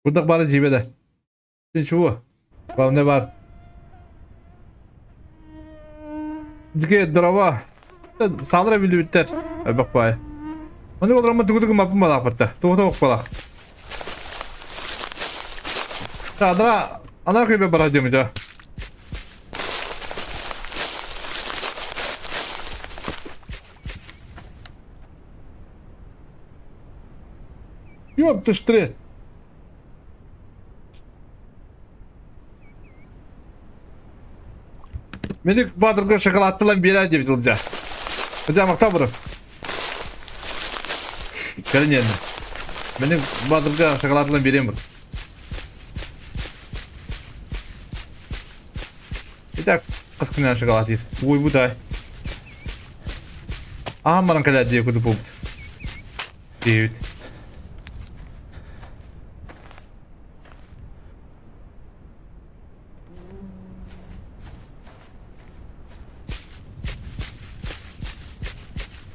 Курдак баара дьиибэ да. Ничего. Главное бар. Дикэ дрова. Саалара билибиттэр. Элбэх баай. Ону олороммут тугу тугу маппын балаахпытта. Тугу тугу балаах. Кадра ана көйбе бара демите. Ёп, ты штре. Мени баатырга шоколадтылан биэрээр диэбит Ылдьаа. Ылдьаа махтал бро. Кэлин иэннэ. Мени баатырга шоколадтылан биэриэм бро. Итак, хас күннээн шоколад диир. Уойбут аай. Аһан баран кэлээр диэ курдук буолбут. Диэбит.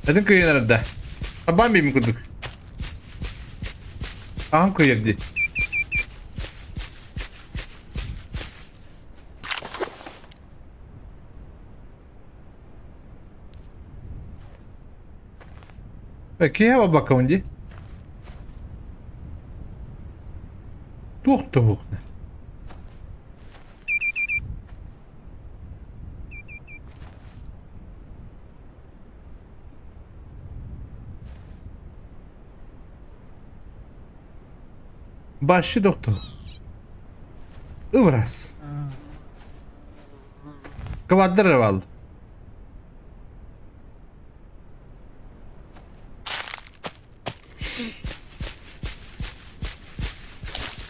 Этин кыйан эрдэ. Абаан биим курдук. Аһан кыйар дии. Киһи баккабын дии. Туох туһук Баши доктор. Ыбырас. Кыбардыр эрэ баалла.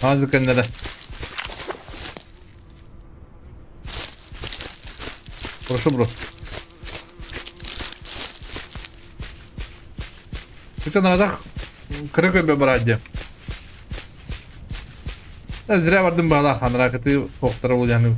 Азыр кэннэрэ. Прошу, бро. Это надо кыра көбө барар диэн. Зря бардым баҕалаах анараа кытыы охторо буолуохтаах.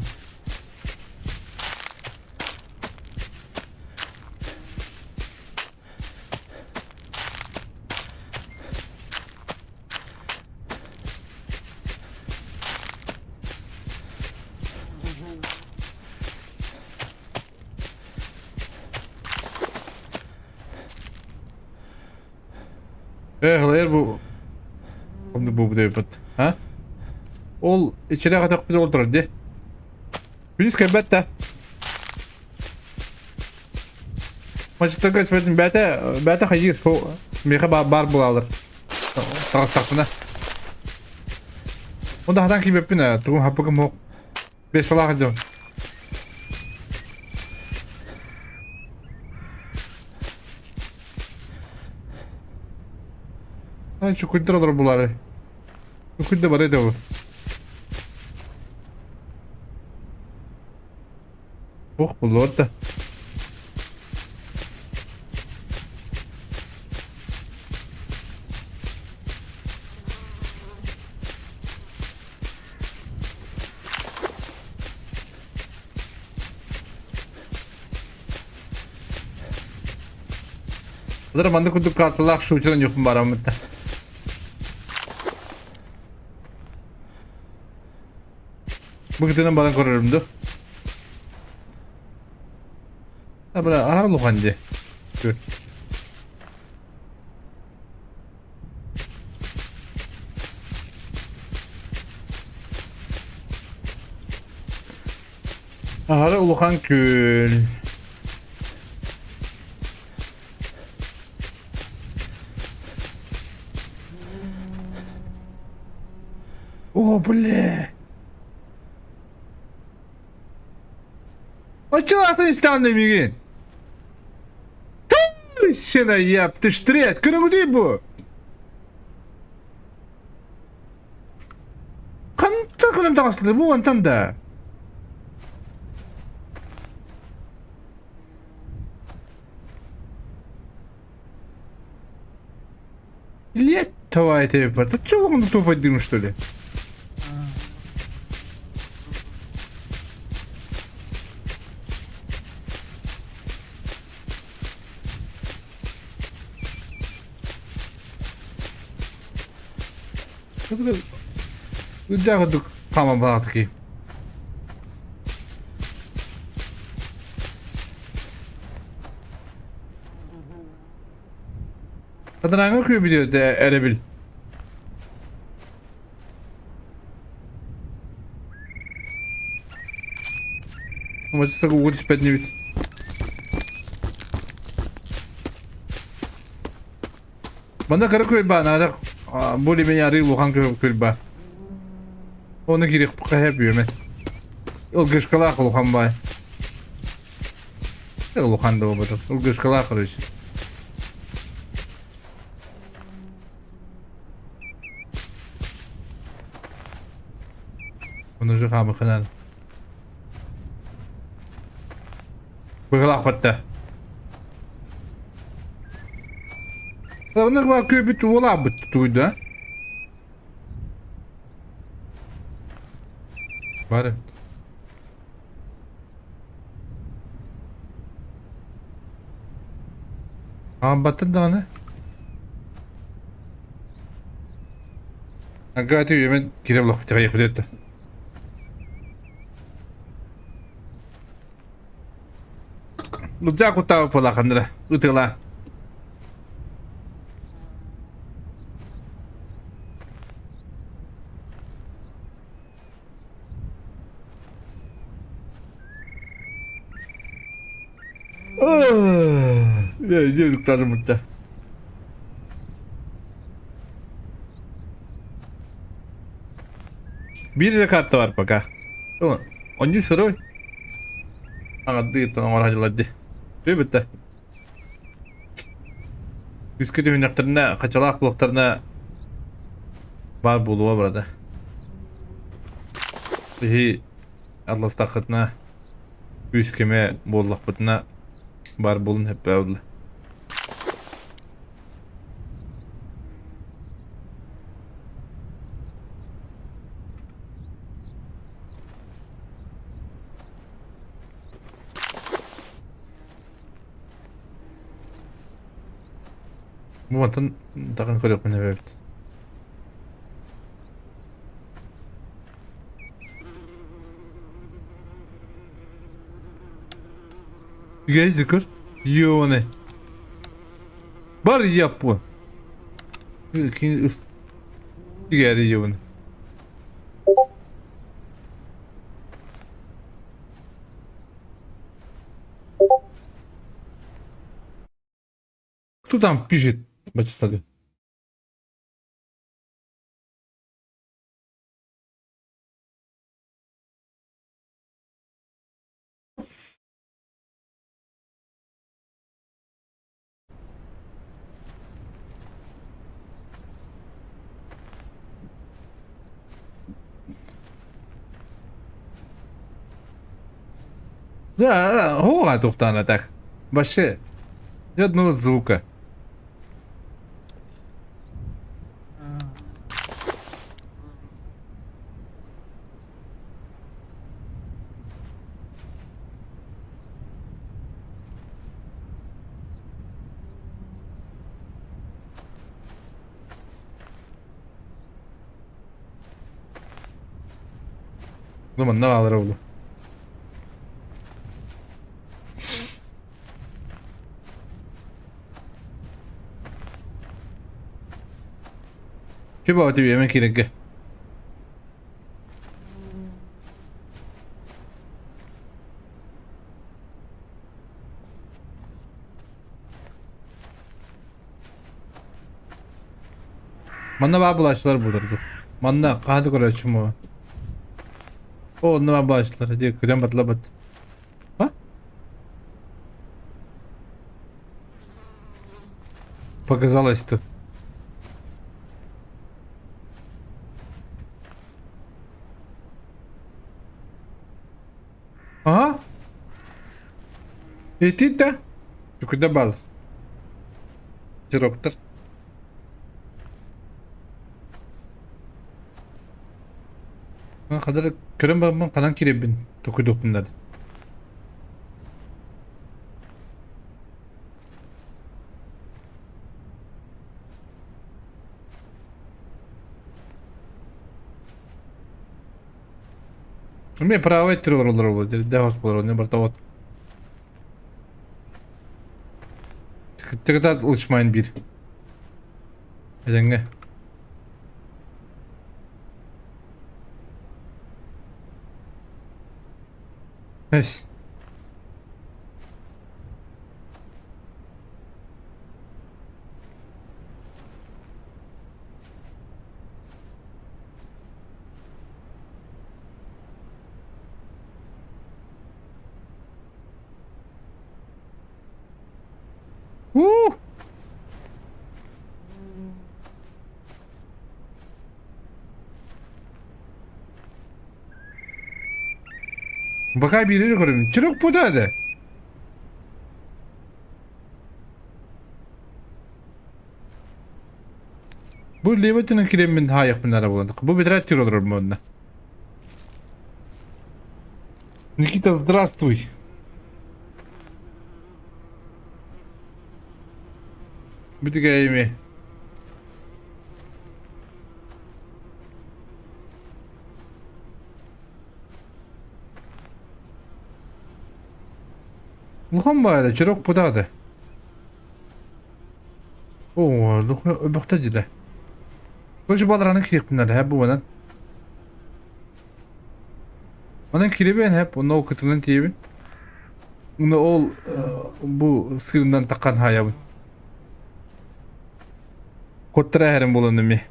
Ээ, бу Онно бу бүтэйбит. А? Ол иччилээх өтөхпүт ол турар дии. Күнүс кэлбэт да. Мачтарга испэтин бээтэ бээтэ хайыыр миэхэ баар буолалар. Таҕыстахпына. Онда хатан киирбэппин ээ, тугум хаппыкым суох. Бес салаах дьон. Ай, чукуйдар олор булары. Чукуйда бар edi bu. Ох, буллар да. Олар маннык курдук карталаах шуучунан юхун бараммыт да. Бу кытынан баран көрөрүм ду. Бра аһар улахан дии. Көр. Аһары улахан күөл. О, бля! Оччо атын истэҕин миигин? Сена яп, ты штрет, көрөҥүтүй бу? Хантан кылан таҕыстылар бу онтон да? Лет давай тебе, ты чего он тупо дым, что ли? Үрдээх курдук хааман баҕатыки. Кадырааҥҥа күөбүдүөтэ эрэбил. Мачыстак ууга түспэт инибит. Манна кыра күөл баар, наада более-менее арыы улахан күөл баар. Оны кириэх хэһэ бүөмэ. Ылгышкалаах улахан баай. Улахан да буолбатах. Ылгышкалаах короче. Оны уже хаамыхынан. Быһылаах батта. Оннук баар күөбүт уолаабыт тугуйда. Бар эбит. Аамбаттын даҕаны. Агаты үөмэн киирэ булах битэ этэ. Лудза куттаабы полаханныра ытыла. Диэдиктарымытта. Биир эрэ карта бар пока. Онньу сырой. Аҥардыы оҥоро дьылар дии. Бүттэ. Үскэ түһүнэхтэринэ, хачалаах булуохтарына баар буолуо барада. Биһи атластаххытына үс кэмэ буоллахпытына баар буолун хэппэ Бу мантан тахан көрүөхпүн эбит. Гейди көр. Ёны. Бар яппы. Тигәри ёны. Кто там пишет? Бачистады. Да, оҕа тухтаана так. Вообще, ни одного звука. Ну, манна баалара буолуо. Чүбэ түбүөмэ киирэргэ. Манна баар булааччылар буларгы. Манна хаһан да көрөөччүм оо. О, онно баар булааччылар. Дии күлэн батылабат. А? Показалось тут. Ага. Ити да. Куда бал? Директор. Хадыр көрөн бараммын ханан киирэрбин токуйдуохпун наада. Эмиэ правай өттүгэр олороллор буолуо, дьэ хосполор онно барыта от. Кытта лучмайн биир. Этэҥҥэ. Эс. Уу! Бакай биири көрөбүн. Чырык пута да. Бу левый өттүнэн кириэммин хаайыахпын наада буолан. Бу бэтэрээ тир олорор муонна. Никита, здравствуй. Бүтүгэйими. Улахан баайда, чирок путаады. Оо, өбөхтө диле. Короче, балараны кириэхпин наада, бу манан. Онон кириэбин хэп, онно ол кытынан тиийэбин. Уна ол бу сырынан таккан хаайабын. Куттара эһэрим буолан эми.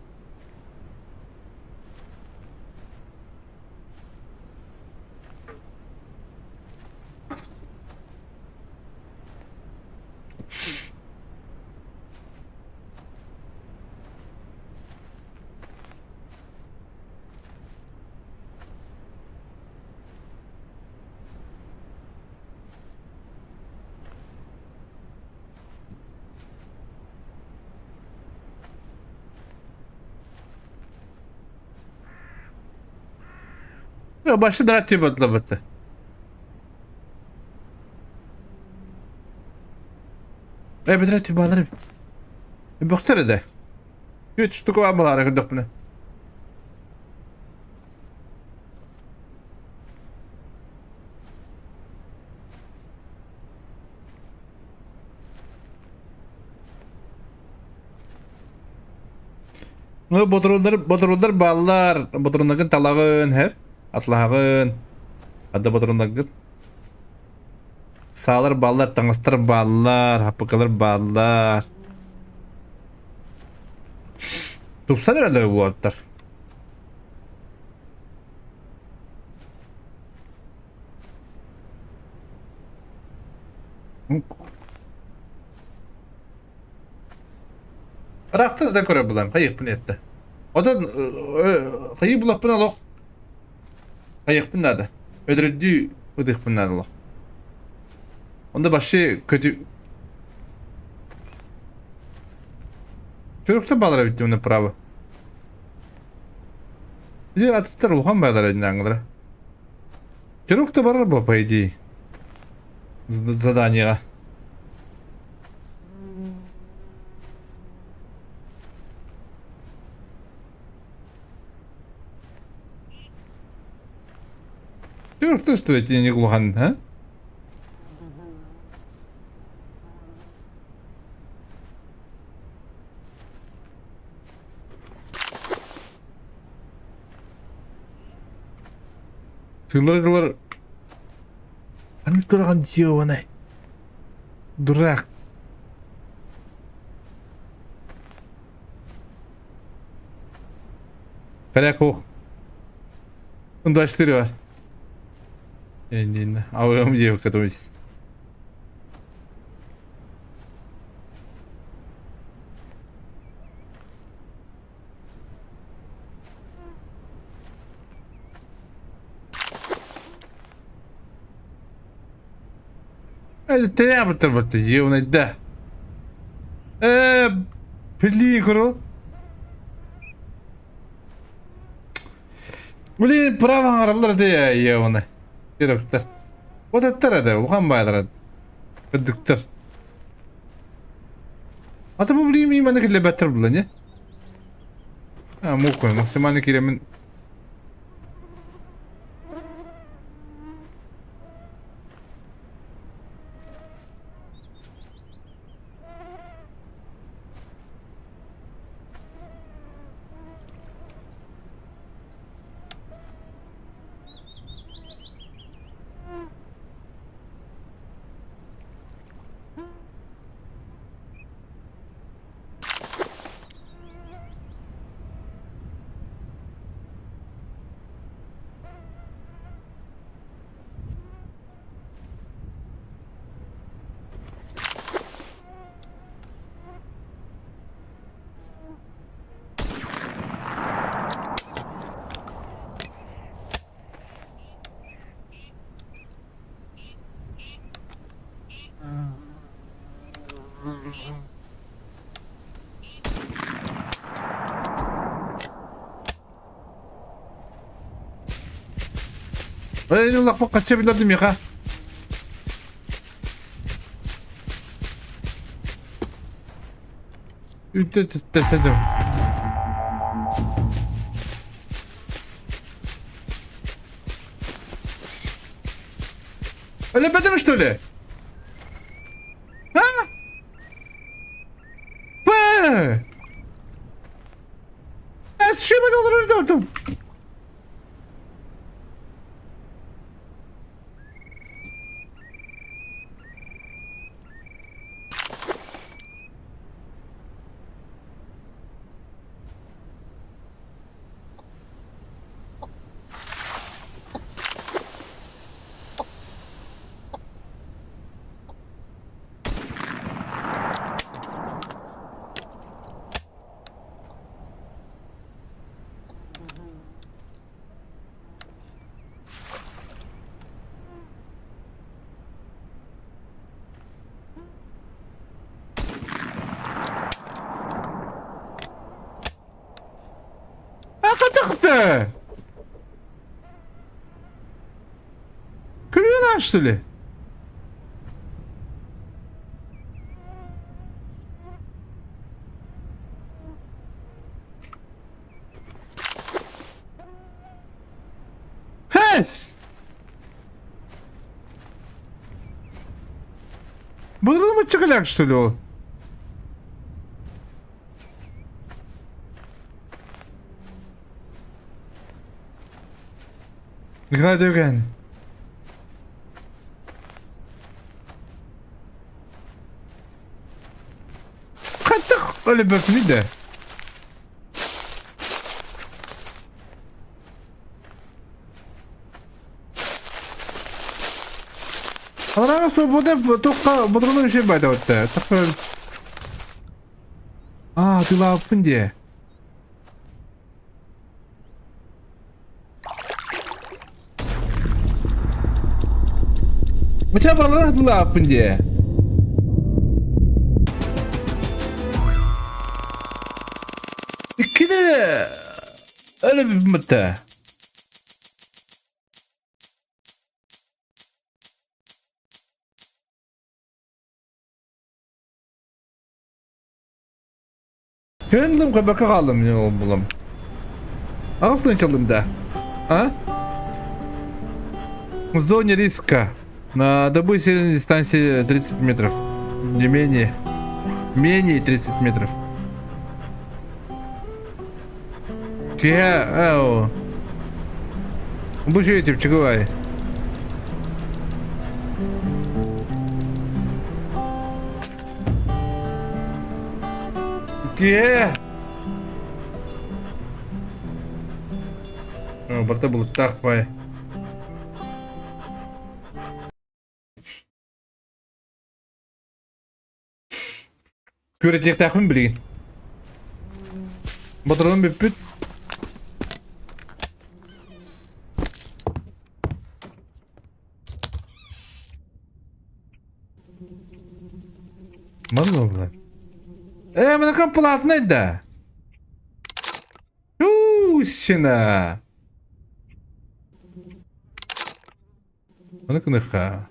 Башта да тибатлабыта. Эбэтэр тибалар эбит. Бөхтөр да. Үт штука бар балары көрдөхпүнэ. Ну, ботурундар, ботурундар бааллар. Ботуруннаргын талаҕын, һэр. Атлаһаҕын. Адда ботуруннаргын. Саалар бааллар, таҥастар бааллар, хаппыкалар бааллар. Тупсан эрэллэр уолаттар. Ыраахтан да көрөр булам, хайыахпын эттэ. Отон хайыы булахпын олох хайыахпын наада. Өтөрдүү ытыахпын наада олох. Онда башы көтү Чөрөктө балар эбит направо. Или аттар улахан байлар эдин Чөрөктө барар бу, по идее. Заданиеға. Чөрөктө что эти не улахан, а? Сыллар Аны тураган дьиэбанай. Дурак. Порядок. 24 бар. Иннин. Ауым девка то есть. Тэрээбиттэр дьиэбинэйдэ. Ээ, блин, көрө. Блин, право аҥараллар этэ ийэбинэ. Дедоктор. Вот эттэр этэ, улахан баайдар Үрдүктэр. Ата бу блин мин киллэрбэттэр була не? А, мук максимально киирэмин. Эй, лаппа качча билэрдим миэхэ. Үтэ тэсэдим. Өлөпөтүм что ли? А? П! Эсшибен олорор Акатахта! Күлүөн что ли? Пес! Былыргы мыччыкыляк что ли ол? Николай Дёгэн. Хаттах өлөбөппүнүй да? Анараҥа свобода туохха ботуруна үчүгэй баайдабытта. Тахпын. Аа, тылааппын диэ. Мыча баралара тылааппын диэ. Иккини өлөбүммүттэ. Кэллим көбөккө хааллым ол булам. Аҕыс тыһыынчалым да. А? В зоне риска. На добыче дистанции 30 метров. Не менее. Менее 30 метров. Киһэ, ау. Бу үчүгэй чугуай. Киһэ! Барыта былыттаах бай. Күөрэтиэхтээхпин билигин. Батыралым бүппүт. Манна буолла. Ээ, маныка платный да. Усина. Маны кыныха.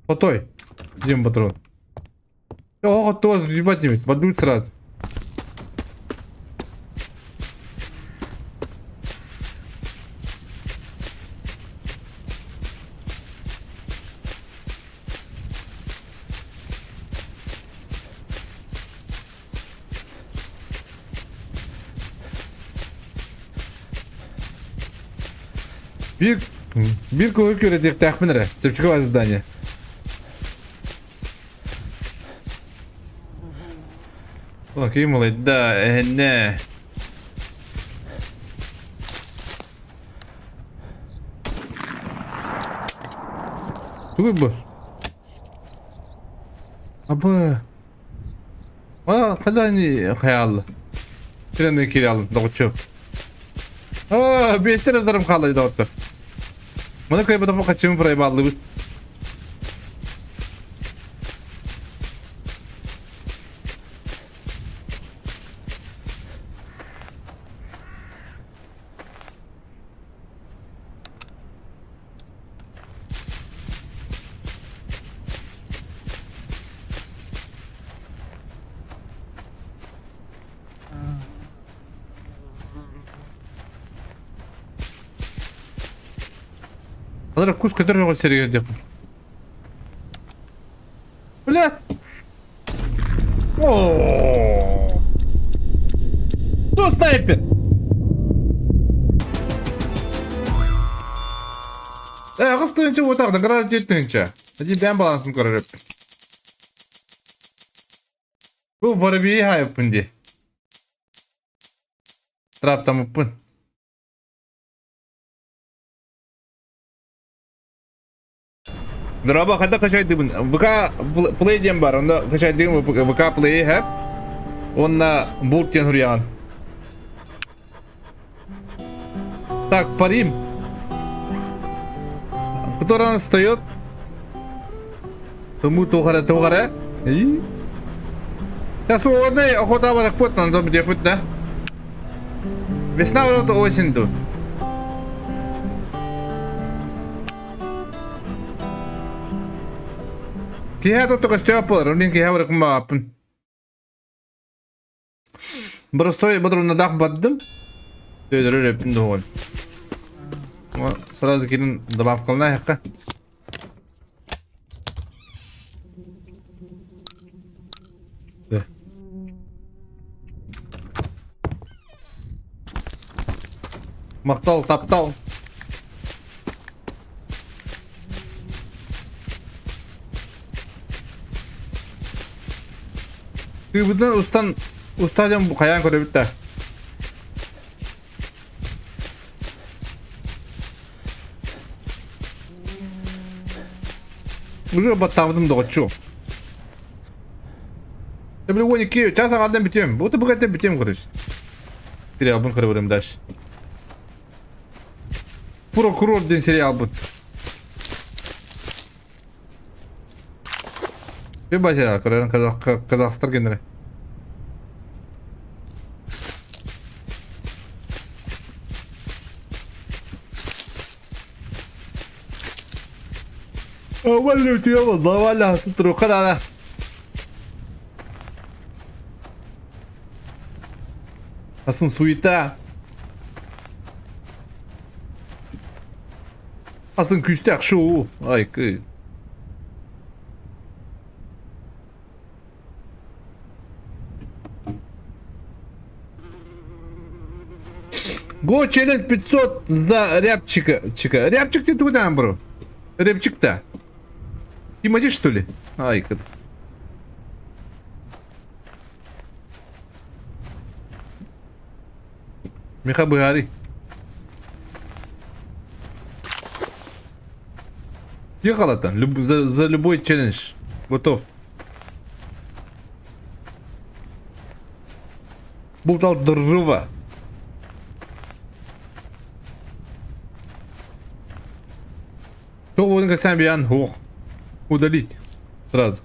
Отой. Дем патрон. О, готово, ебать, подуть сразу. Биир биир куһу күөрэтиэхтээхпин эрэ. Чэпчэки задание. Окей, молодда, эһэннэ. Тугуй бу? Аба. А, когда они хаялы? Тренер кириалын, доҕоччу. А, биэстэр ыздарым хаалай доҕоттор. Маны кыайбатахпын хаччымы проебаллыбыт. Алар кус көтөр жоҕо сиригэр диэхпин. Бля! О! Кто снайпер? Аҕыс тыһыынча уотах, награда 4 тыһыынча. Эти бэйэм балансын көрөр эппин. Бу воробьи хаайыппын дии. Траптамыппын. Дорообо, хайдах качайдыбын? ВК Play диэн бар, онно качайдыгым ВК Play хэп. Уонна булт диэн суруйаҕын. Так, парим. Который он встает? Тому туохара туохара. И? Та свободный охота барахпыт, онтон бүтүөхпүт да. Весна ворота осень ду. Киһи тотто көстөөх буолар, онон киһи барыкын баҕаппын. Простой бодорунадаах бардым. Төдөрөр өппүн доҕор. Сразу кирин добавкалана хакка. Мактал, таптал. Тыыбытынан устан уста дьон хайаан көрөбүт да. Уже баттаабытым доҕоччу. Били 12 час аҕардан бүтүөм. Бу бу бүтүөм короче. Сериалбын көрө дальше. Прокурор диэн сериалбыт. Bir başa көрөрүн Казахстар генере. Валля турукка Асын суета. Асын күүстээх шоу. Ай, кы. Го челлендж 500 за рябчика. Чика. Рябчик ты туда, бро. Рябчик-то. Тимати, что ли? Ай, как. Миха быһаарый. Ехала там, за любой челлендж. Готов. Бултал дрова. Тоҕо кэсээн биан ох. Удалить. Сразу.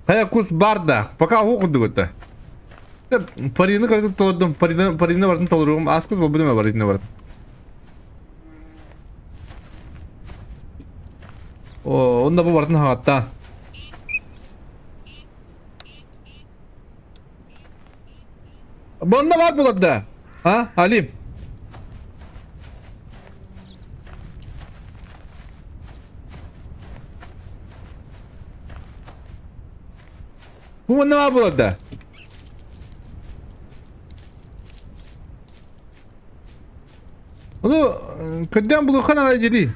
Хайа кус бар да. Пока ох курдук Парины кыргып толордум. Парины, парины бартын толоруум. Ааскыт болбутум барины бартын. О, онда бу бартын хаҕатта. Бонда бар булар да. А, Алим? Бу манна баар буолар да? Ону көрдөөн булуохха наада дии.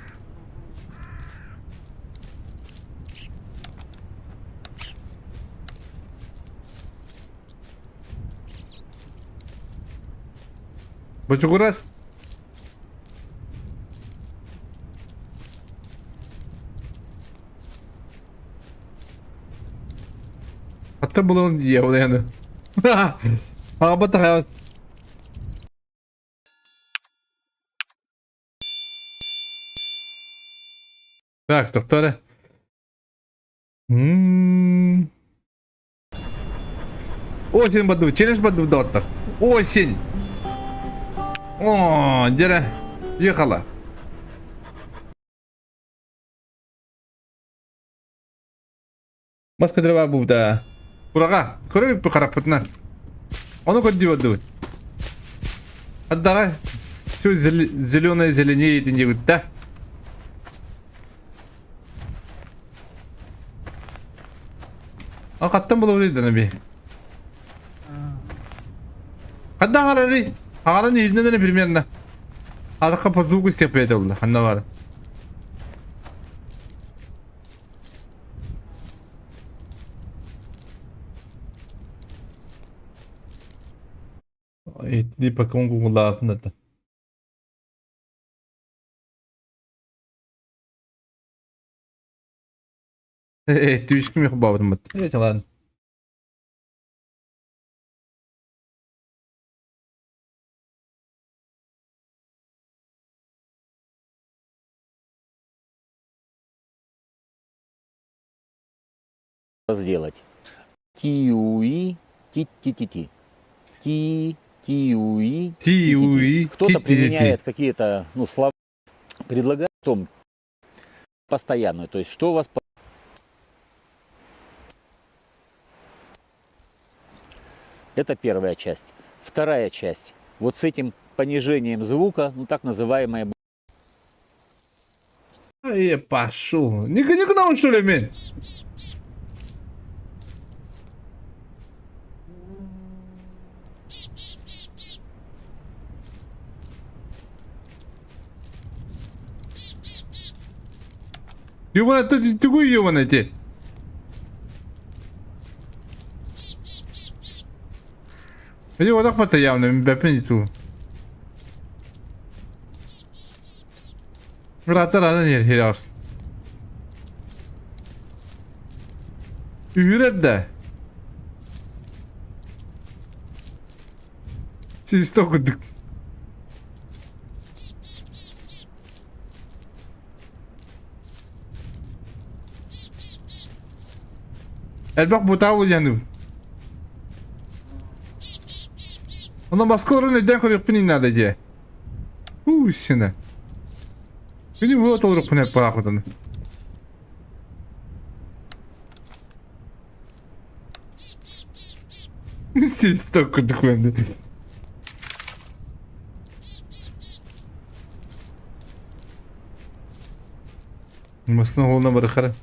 Бочугурас. Хатта булан дьявол Аҕабат Так, доктора. Осень баду, челлендж баду доктор. Осень. О, дьэ, ехала. Бас көтөрө баар буолбута. Кураҕа, көрө бүппүт харахпытынан. Ону көрдүү бардыбыт. Аддаҕа Все зеленое зеленеет диэбит да. А хаттан булабыт дана би. Хадда харари? Хагаран иһиннен примерно. Арка по звуку истеппет oldu. Ханна бар. Итли Pokemon Google'даатын это. Түшкім yok бабытым бит. Э, ладно. Сделать. Тиуи, ти-ти-ти-ти. Ти, тиуи, Ти-уи, Кто-то ти-ти-ти. применяет какие-то, ну, слова, предлагает том постоянную. То есть, что у вас Это первая часть. Вторая часть. Вот с этим понижением звука, ну, так называемая Ай, пошел. Не, не к нам, что ли, мен? Ёбана, ты тугуй ёбана те. Иди вот так явно, бэпин ту. Братар аны нер херас. Үһүрэр да. Чисто курдук. Элбэх бутаа диэн Онон баска орон өйдөөн көрүөхпүн наада дии. Уу, сена. Күнү була толорукпун эппаахытын. Систо курдук менде. Масына холуна барыхара.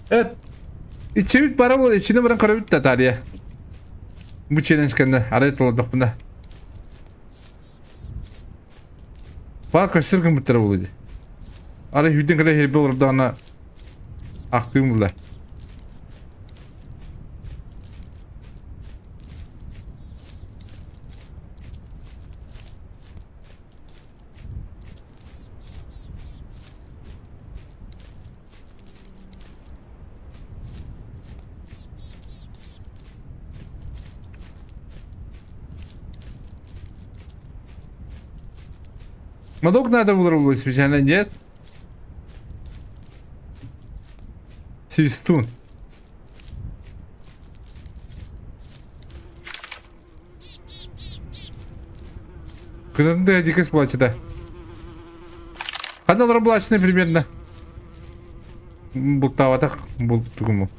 Evet. Ичибит бара бол, ичини баран көрөбүт да тария. Бу челлендж кэннэ арай толордохпуна. Бар көстөр гыммыттара буолуо дии. Арай сүүрдэн кэлэ иһирбэ олордоҕуна ахтыым булла. Мадок надо было специально, нет? Свистун. Кынында дикес буолачы да. Ханна олорор буолааччыны примерно. Бултаабатах бултугум.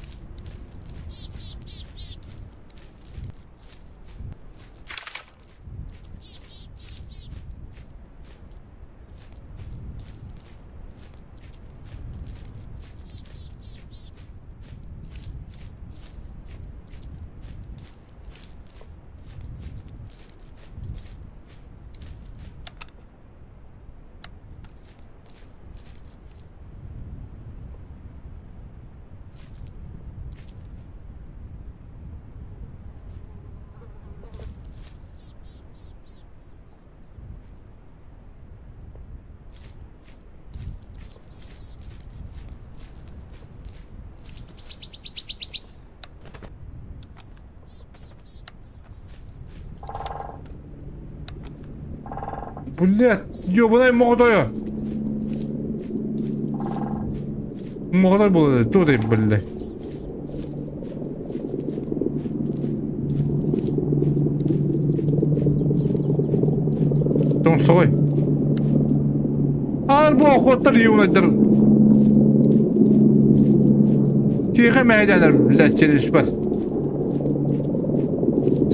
Блядь, ёбаный моҕотойо. Моҕотой буолар, туотай, блядь. Тоҥсоҕой. Аар бу охоттар юунайдар. Тиэхэ мэһэйдэнэр, блядь, челлендж бар.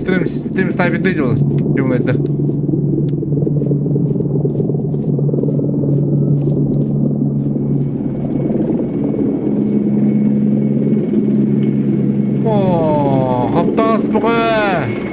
Стрим, стрим снайпердыы дьоллар. Юмнайдар. О, хаптаас бөҕө!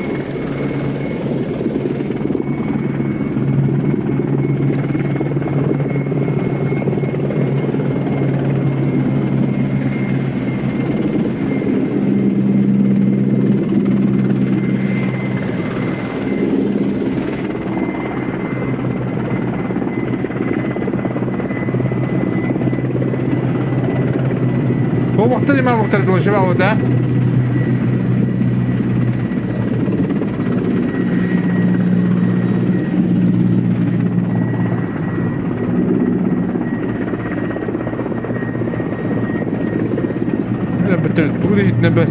Куобахтар имаабыктар дуо, да? Тугу да иһитинэ бэс.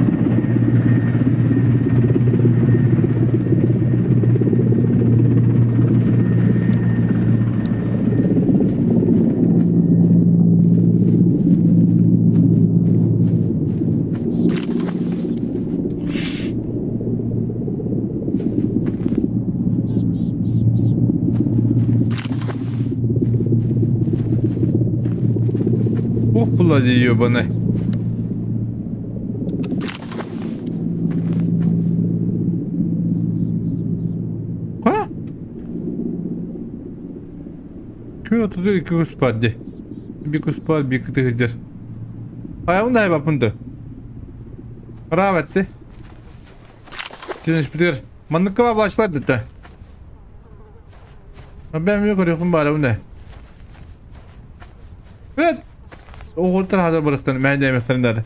Ух, блядь, ебаный. А? Күн отутур икки куспаат дии. Биир куспаат, биир кытыы сылдьар. Хайабын да айбаппын да. Право этти. Тинишпитигэр манныкка баачылар дэтэ. Бэм эмиэ көрүөхпүн баарабын да. Эт! Оҕолтор хада барыхтан мэйдэмэхтэрин дады.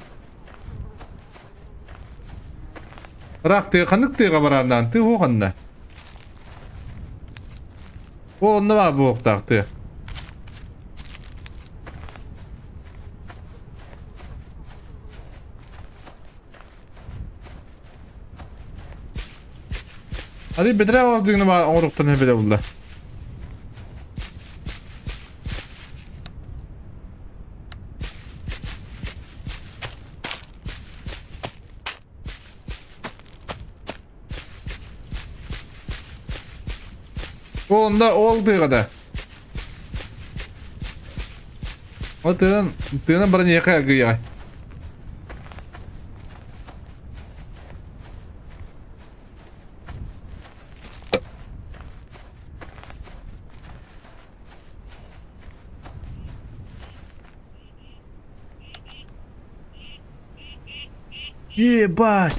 Ыраах тыа ханнык тыаҕа барааннаан тыы хуо ханна? Ол онно баар буолуохтаах тыа. Али бэдэрээ оҕус дыгына баар оҥоруктан эбэтэ булла. Онда ол тыаҕа да. Ол тыынан, тыынан баран эйиэхэ аргыйаҕай. Ебать!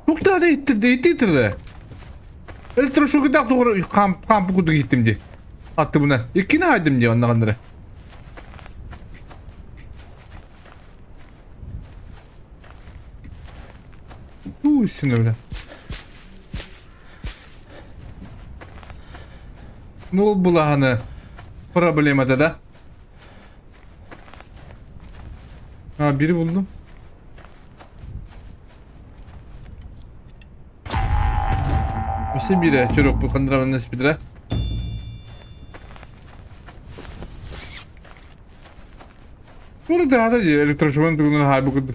Туохтаах иттирдэ, иттирдэ. Электрошокудаах тугу хаампы курдук иһиттим дии. Аттыбына. Иккини хаайдым дии оннаҕаннара. Уу син бля. Ну булаһаны проблемата да. Ha biri buldum. Өссө биирэ чурукпу хандырабын испитирэ. Bunu daha da diyor elektroşokunun tugunun haybu kırdı.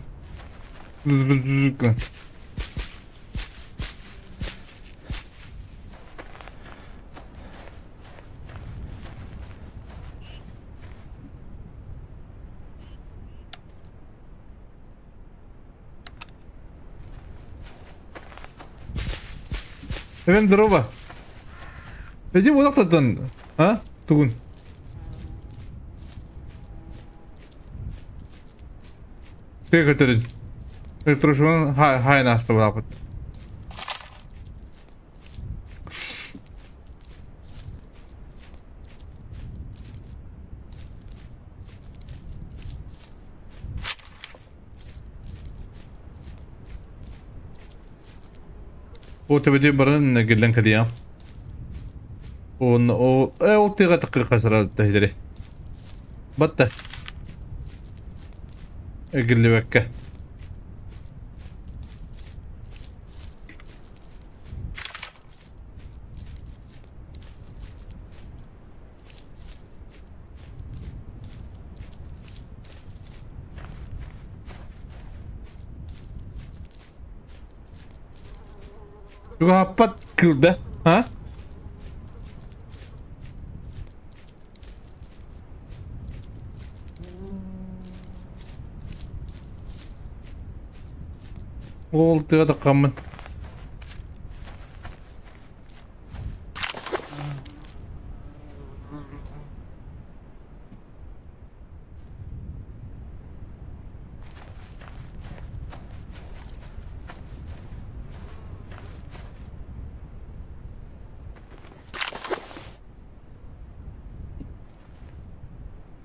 Эвен здорово. Эдим улахтаттан, а? Тугун. Тыа көтөрүн. Электрошугун хайын ааста булаапыт. Ол төбөтү баран гиллэн кэлиэм. Уонна ол э ол тыаҕа таххыахха сара тэһидэри. Батта. Эргиллибэккэ. Чугаһаппат кыыл да, а? Ол тыа таххаммын.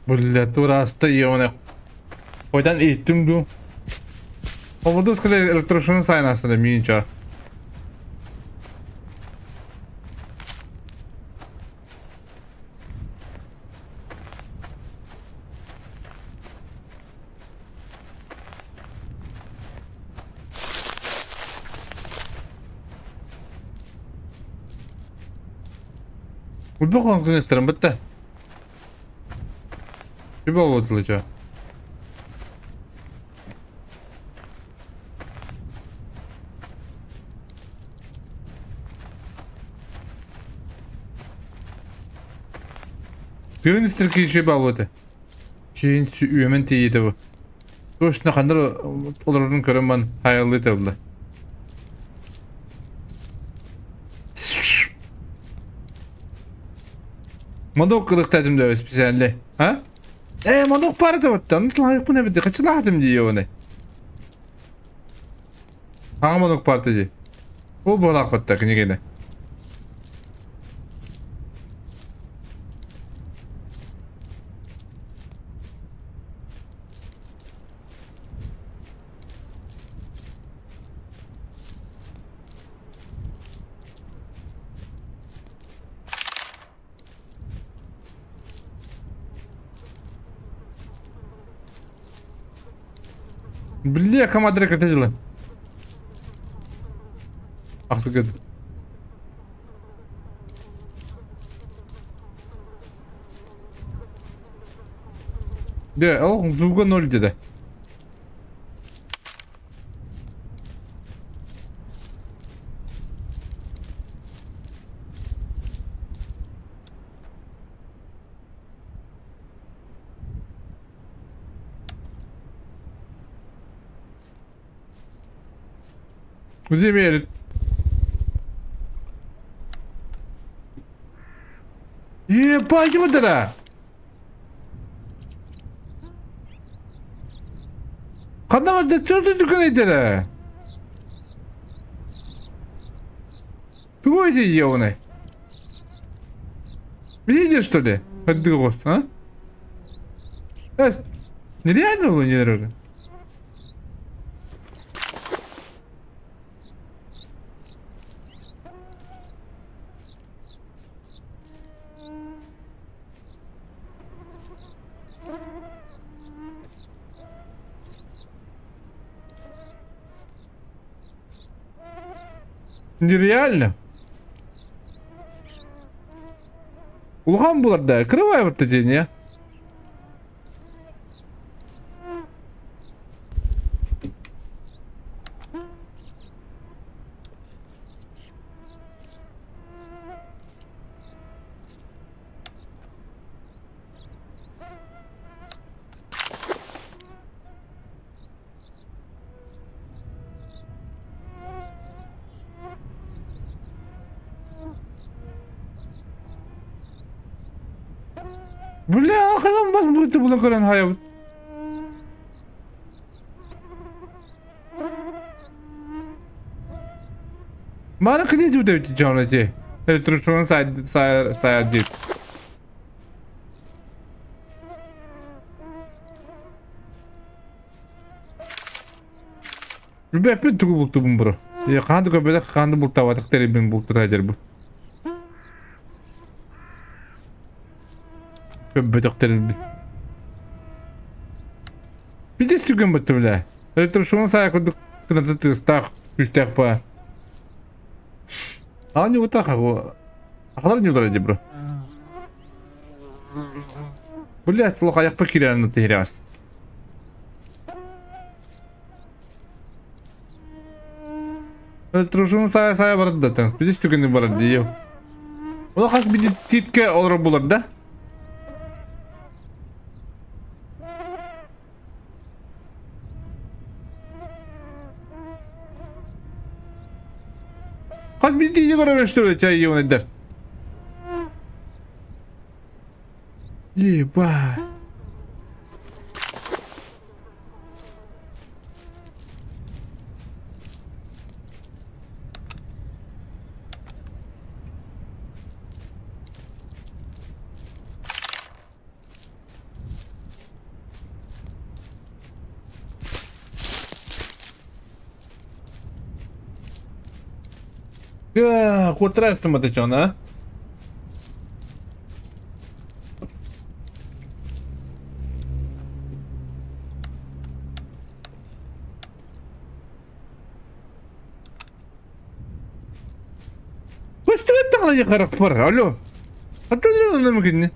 Бля, тураста ионе. Ойдан иһиттим дуу. Обурдус кэлэ электрошун сайын астана миинча. Ульбах оҥкунестэрин бытта. Сүбэ олотулуча. Тыын истэр киһи баалыта. Киин үөмэн тиийиитэ бу. Точно ханна олорорун көрөн ман хайалыы табылла. Модок кылыктатым да специально. А? Э, модок пары табаттан. Лайықпын эбит. Качылаатым дии оны. Хаҥа модок парты дии. Ол буолаахпатта кинигени. Бля, командир катедила. Ахсыгыд. Дэ, ол звуга ноль деді. Где Ебать, вот это! Ханна барда чё ты этэрэ? Тугу этийиэҕиний? Видите, что ли? Отдыгос, а? Нереально было не дорога. Нереально. Улахан булар да, кырыбай барта диэн Бля, ханан бас быты булан көрөн хайабыт. Маны кини дьүдэбит дьон эти. Электрушун сайар дип. Билбэппин тугу бултубун бро. Хаан да көрбөтөх, хаан да бултаабатах тэрийбин бултура дьэр бу. Көрбөтөх тэрилбин. Видишь, сүгэн бутта бля. Электрушун сайа курдук кынаты тыастаах, күүстээх ба. А не вот так, ахалар не ударили, бро. Блять, лох аяқпа кирәнне тиһирәс. Трушун сая-сая барар да Билис түгэни барар дии. Ол хас биди титке олорор булар да? Хас биди көрөр что чай йонайдар. Ебать. Куоттара ыстаммата дьон, а? Көстүбэт даҕаны харахпар, алло. Аттан онно кинини.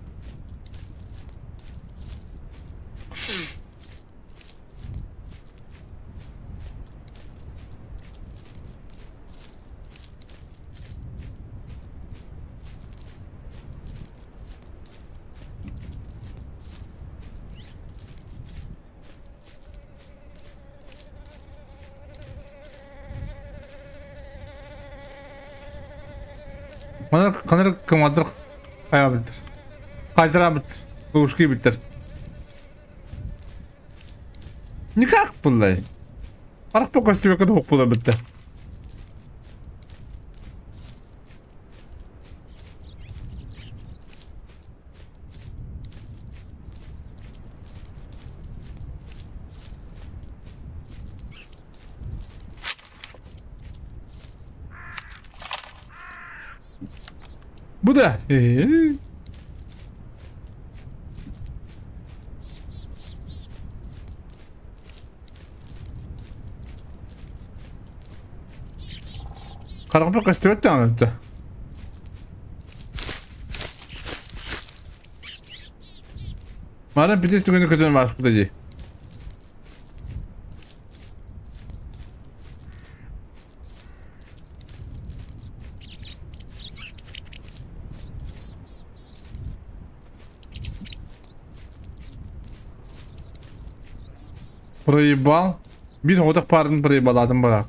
Ханар кымадыр хайабыттыр. Хайдырабыт. Ушки биттер. Никак буллай. Харах көстүбэккэ да була битте. Бу да. Харахпа көстүбэт даҕаны Мара битис түгэни көтөн бааспыта дии. Проебал. Биир оҕотох паарын проебалаатым бара.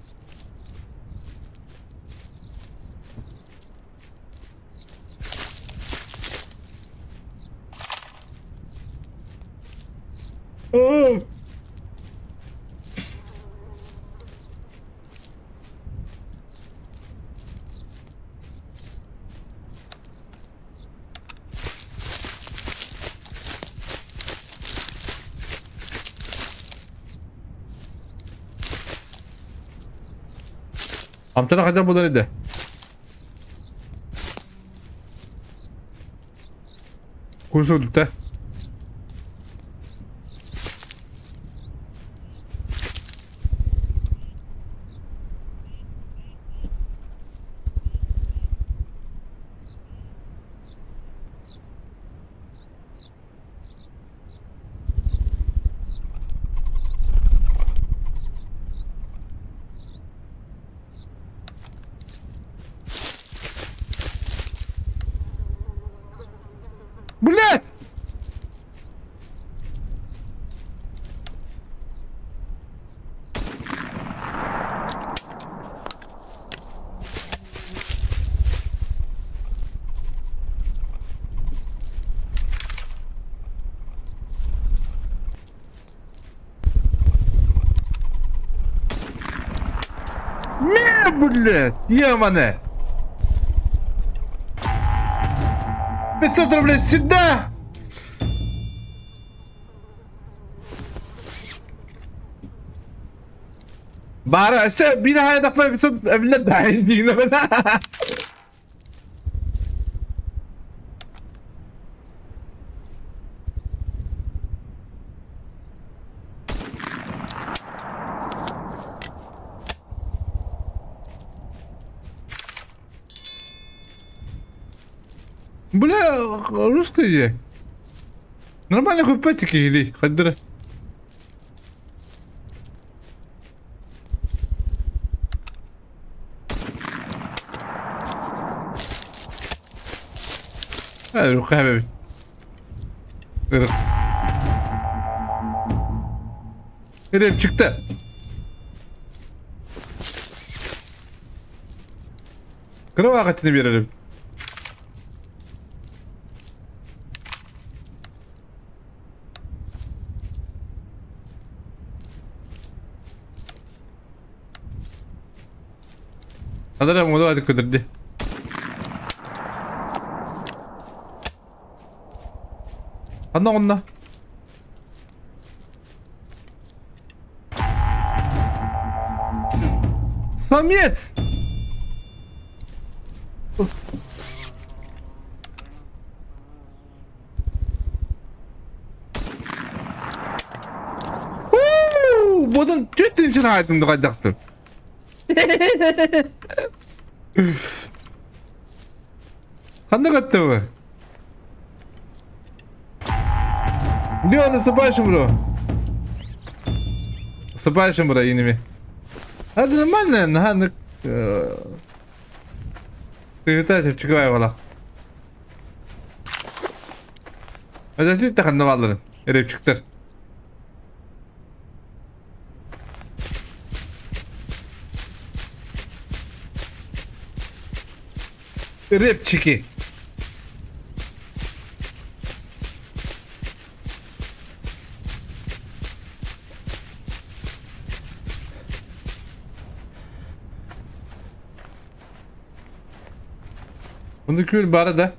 Амтана хайдах буолар этэ? Курсудта. Блядь! Не, блядь, ебаная! 500 рублей сюда! Баара, өссө биир аһайдахпа 500 эбиллэр да диигинэ Бля, русские. Нормально купатики или хаддара. Ырыкка эбит. Ырык. Ырып çıktı. Кыра аҕаччыны биэрэрим. Адара моду атык көтөрдө. Ханна онно? Самец! Бодун түөрт тыһыынча хаайтым духайдахтым. Ханна көттө Леон, наступающим, бро. Наступающим, бро, иними. Это нормально, наһаа Тыыта чэпчэки балах. Özellikle ханна баалларын, эрепчиктер. Рэпчики. Bunu kül бары да.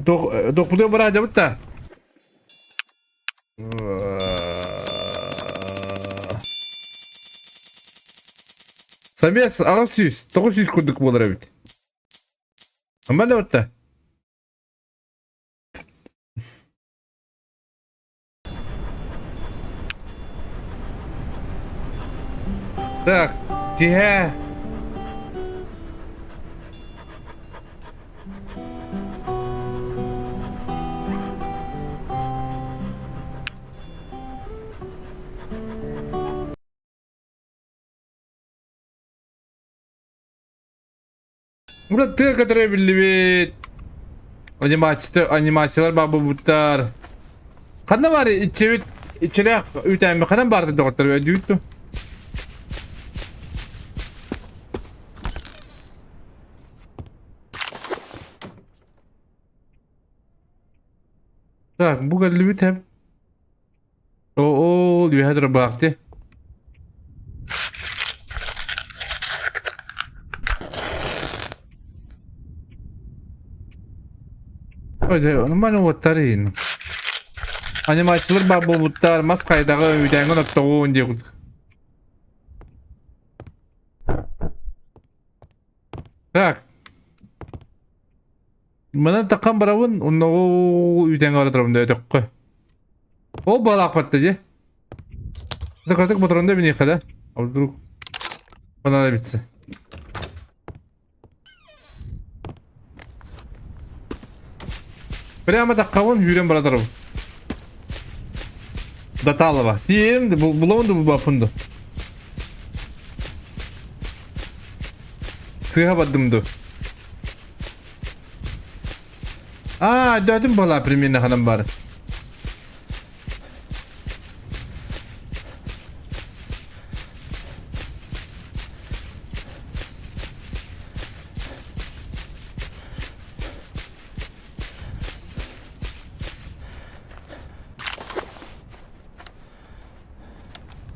Тохпутуга бараадьабыт да. Самес 800, 900 курдук буолар эбит. Ама да да. Так, киһэ. Мурат тыа көтөрө биллибит. Анимация, анимациялар бабыбыттар. Ханна бар иччибит иччилээх үүтээммэ ханан баарды доҕоттор өйдүүт ту. Так, бу кэллибит хэп. Оо, үөһэ турар Нормально уоттар иһин. Анимациялар баар буолбуттар, мас хайдаҕы үүтээҥҥин оттоҕуун диэх Так. Манан таххан барабын, онноҕу үүтэҥҥэ бара турабын да өтөххө. Ол балаахпатта дьэ. Кыратык боторонда биниэхэ да. А вдруг понадобится. Прямо таххабын үүрэн бара турабын. Даталова. Тиийэн булабын да булбаппын да. Сыыһа бардым ду. Аа, өйдөөтүм буолаа примерно ханан баар.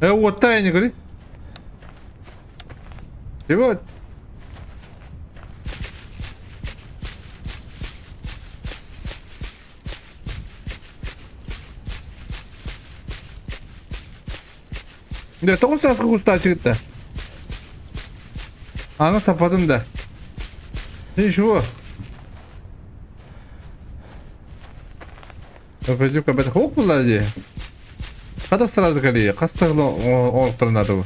Э, уотта ини көрүй. Вот. Дэ, тоҕус сааскы кустааччыгыт да. Аны саппатым да. Ничего. Пойдем-ка, хоп булла дии. Хата сразу кэлии, хас тыгыл оҥорторун наада бу.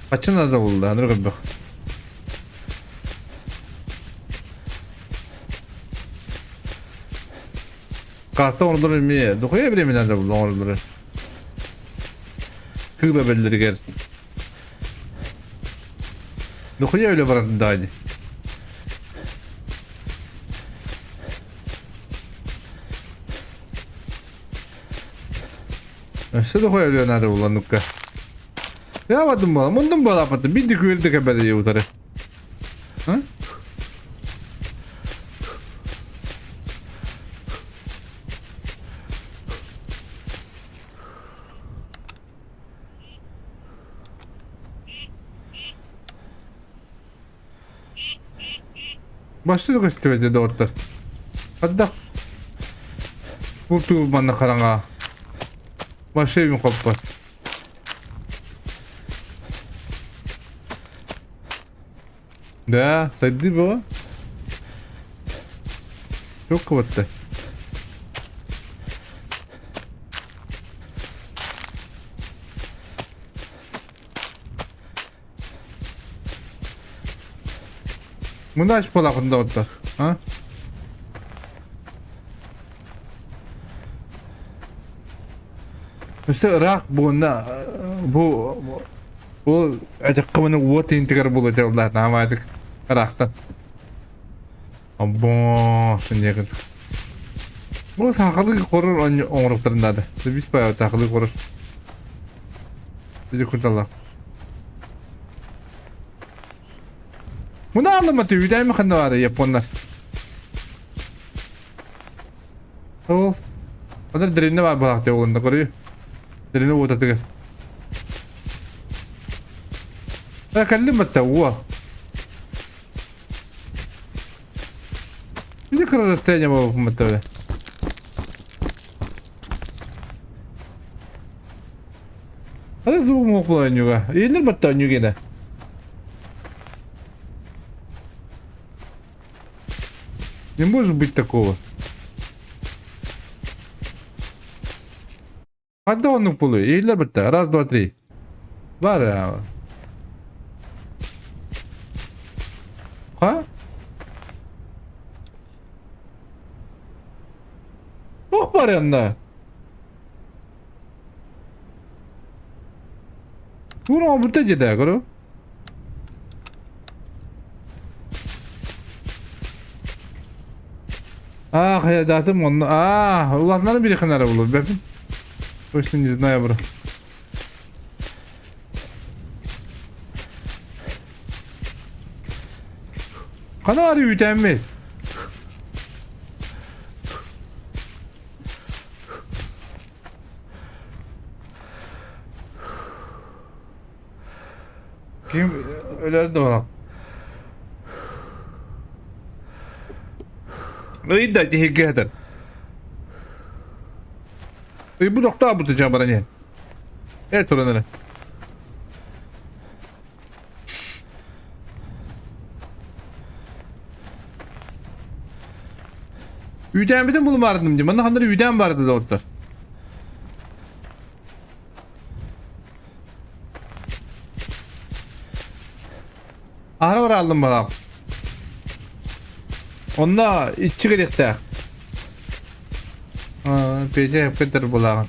Хаччы наада булла, аны көрбөх. Карта оҥордор эмиэ, дохуя времени надо булла оҥороллор. Кыыла бэллэригэр. Дохуя үлэ барар даани. Өссө дохуя үлэ наада буланнукка. Яабатым буола, мундум буолааппатын, биир да күөл да кэбэдэ утары. А? Башты да көстүбэтэ доҕоттор. Ардах бултуур манна хараҥа. Башты хоппот. Да, сайдыы бөҕө. Çok kuvvetli. Мында ачып буолаахпын доҕоттор. А? Өссө ыраах буонна бу Ол атаххыбына уот интигэр була дьаллаат наамаатык ыраахтан. Оббоо сынньыгын. Бу саахалы хорор оҥоруктарын наада. Бис баа саахалы хорор. Бизи куталлах. Муна алламаты үдәйме ханна бар японнар. Ол. Онор дэринэ баар буолаахтыы оҕолонно көрү. Дэринэ уотатыгар. Э, кэллим батта уо. Били кыра расстояние буолбуппун батта бile. Аны звук муох буолар ньуга. Ииллер батта ньугена. Не может быть такого. Ханна оннук буолуой? Иһиллэр бытта. Раз, два, три. Бар ээ. Ха? Туох бар онно? Тугун оҥорбута дьэ көрө. Аа, хайадаатым онно. Аа, улаатынары бириэхэ эрэ булur бэпин. Точно не знаю, бро. Хана ары үүтээммит? Ким өлөр да барак. Ыйда тиһиргэ хатар. Ый бу тохтообута дьа баран иһэн. Эр туран эрэ. Үүтээнбитин булумаардым дии. Манна ханна эрэ үүтээн баар этэ доҕоттор. Аһара барааллым балаах. Онно иччи кэлиэхтээх. Петя кытар булааҕын.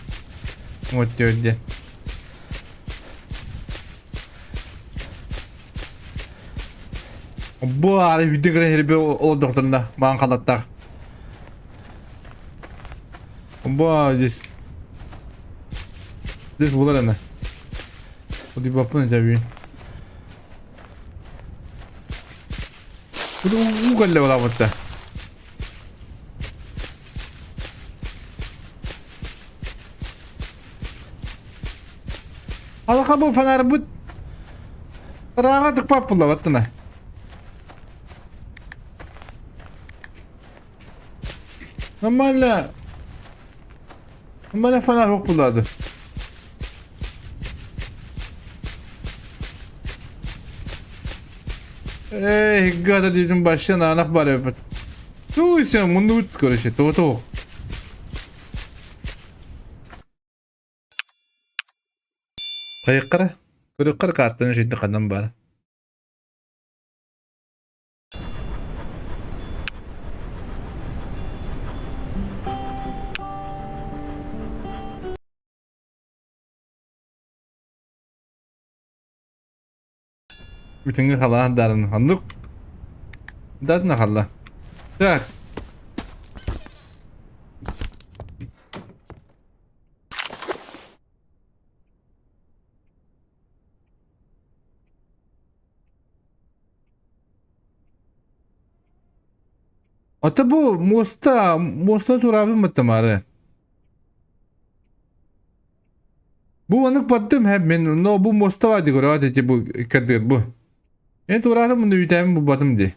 Вот диэн. Бу аары үрдүк гына хэрби олордохторуна маан халаттаах. Бу здесь. Здесь булар ана. Удибаппын жабы. Бу уу кэллэ балаабытта. Алаха бу фонарбыт ырааҕа тыкпат буллабаттына. Нормально. Нормально фонарь yok буллады. Эй, гада дедим башын анах бар эбит. Туй сен мунду бут короче, то-то. Хайыккара, көрүккара каартаны үчүгэй ханан баара. Бүтүҥҥэ халаан дарын ханнык датына халла. Так. Ата бу муоста, муоста тураабын маттамаары. Бу ону бардым һэ мин но бу муоста баар дии көрөҕүт ити бу иккардыгар бу. Эн туораатым муну үүтээмин булбатым дии.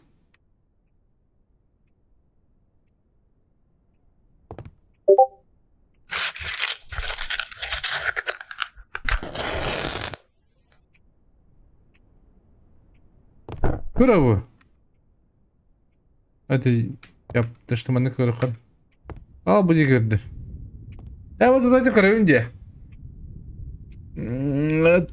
Кыра бу. Hadi yap taşımanı kırıkın. Al bu girdi. Я вот вот эти каравинде.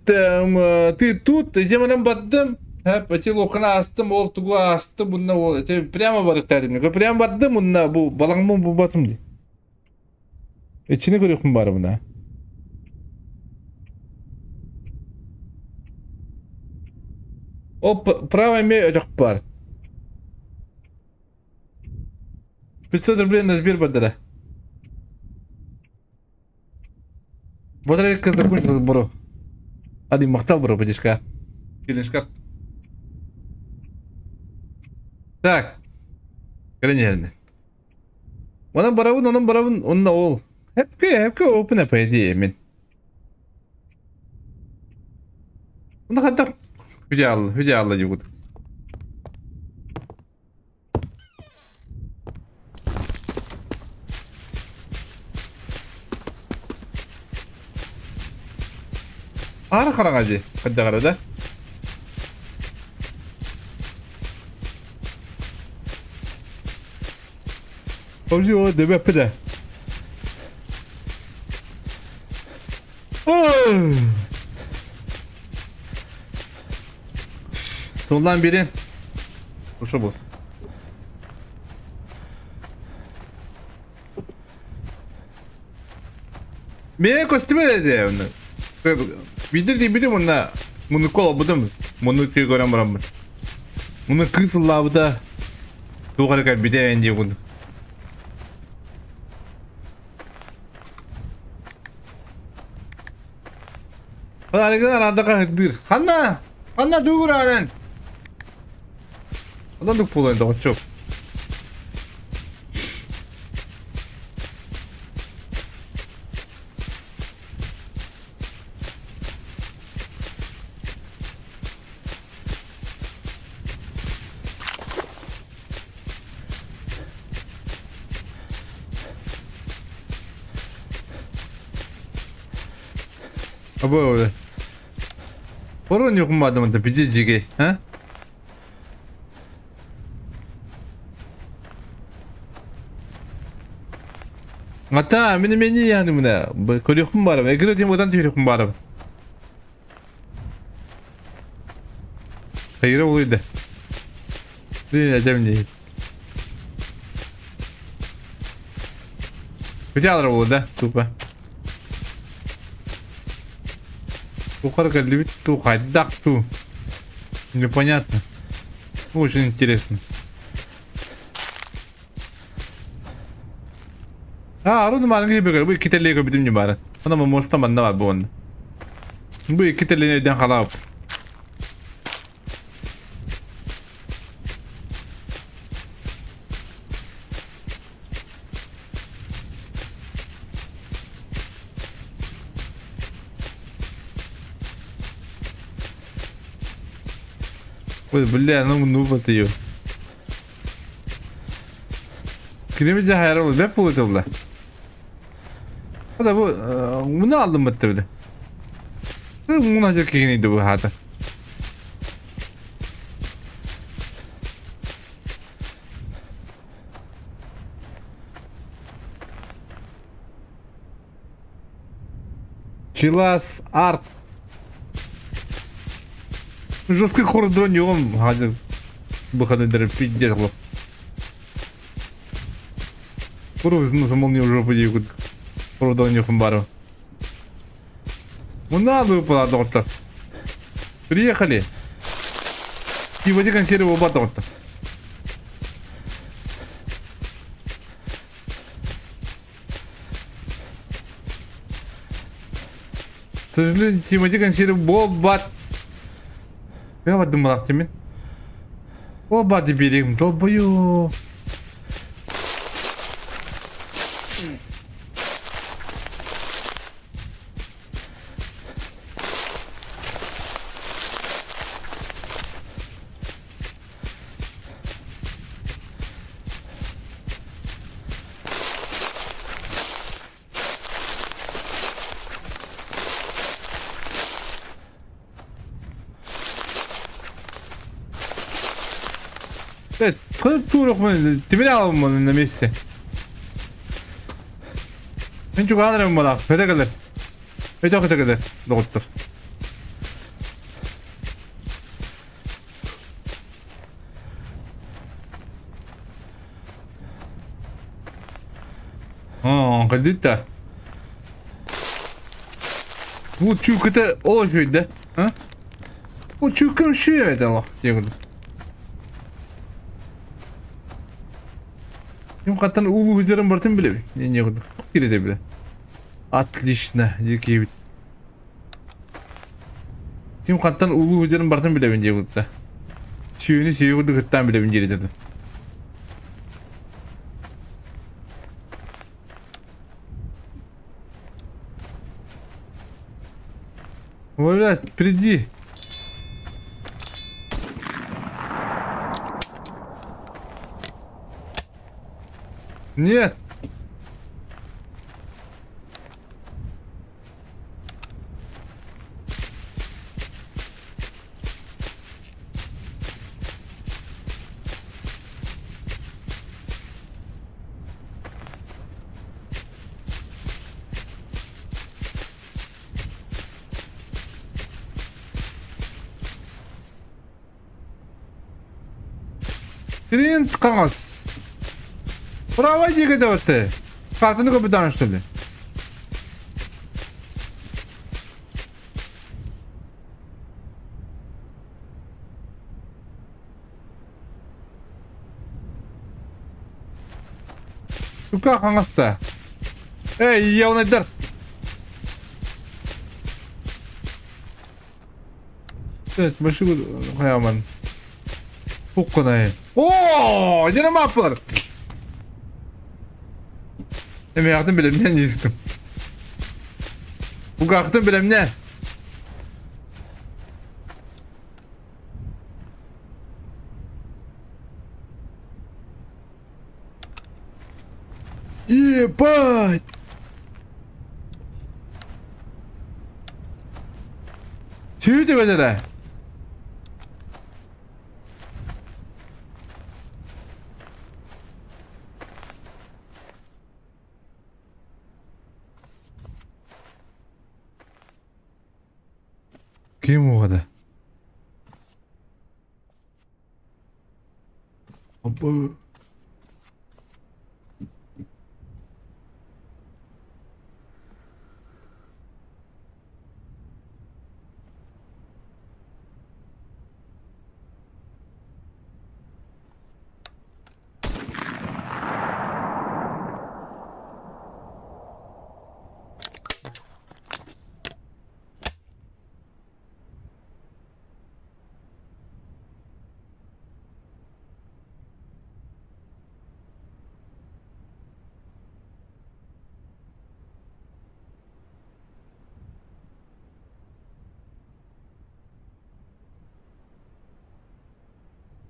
Там ты тут, демоном бардым. Hep эти локана астым, ол тугу астым, bununla ол. Эти прямо барыктадым. Прямо бардым, bununla bu балаңмын bu батым ди. Içini көрөкүм бар мына. Ол право эме өтөх бар. 500 рублей на Сбер бардара. Батарейка закончилась, бро. Adi махтал, бро, подишка. Телешка. Так. Кэлэн Онон барабын, онон барабын, онно ол. Хепке, хепке open по идее мен. Онно хантак хүдэ хүдэ алла дьугут. Аара хараҥа дии, хайдах эрэ да? Ожио дөбөппүтэ. Soldan biri. Tuşa bas. Миэ көстүбэ дии онно. Биир диэбитим уонна муннукка олорбутум. Муннук көрөн бараммын. Муну кыыс ыллаабыта туох эрэ кэлбитэ эн диэбин. Арыгын арадака сырдыыр. Ханна? Ханна тугураанан? Онон буолуон доҕоччук. Абы Порон юхуммадымын бидежиге, а? Ата, мин мени яны мына. Көрүөхпүн барым. Эгер тем одан түһүөхпүн барым. Хайра улуйда. Дии Күтэ да, тупо. Тухар кэллибит ту хайдах ту. Непонятно. Очень интересно. А, арун маанги бөгөр. Бу икки көрбүтүм не бары. Ана моста манна бар бу онно. Бу икки теллени өйдөн халаап. Ой, бля, ну ну вот ее. Киреми жахайра ол бэп буолла. Ода бу муну алдым бытты бile. Муна жер кигини бу хата. Чилас арт. Жесткий хоррор дрон хазыр выходы пиздец был. Куру замолни уже жопу Хоррор дрон бару. Ну надо выпала доктор. Приехали. Тимати консервы буолбат доҕоттор. К сожалению, Тимати консервы буолбат. Я бардым балахтым мин. О, бады берегим, долбою. Тимир аламмын на месте. Мен чугаан балах, көтө кэлэр. Өтө көтө кэлэр, доҕоттор. Аа, кэлдит да. Бу чүүкүтэ ол үчүгэй А? Бу чүүкүм үчүгэй это олох диэбит. Ким хаттан улуу сылдьарын барытын билэбин. Не курдук. Киирдэ билэ. Отлично, диэбит. Ким хаттан улуу сылдьарын барытын билэбин диэбит да. Сүүнү сүйү курдук кыттаан билэбин диэри Блядь, приди. Нет. Клиент хаҥас. Право диэки дэбэтэ. Картаны капитан что ли? Сука хаҥаста. Эй, явнайдар. Evet, başı hayamан. Хуккунай. Оо, дьэ мааппылар. Эмээхтин билэмнэн истим. Угаахтын билэмнэ. Ебать! Сүүтэ бэдэрэ. Ким уҕада? Абы.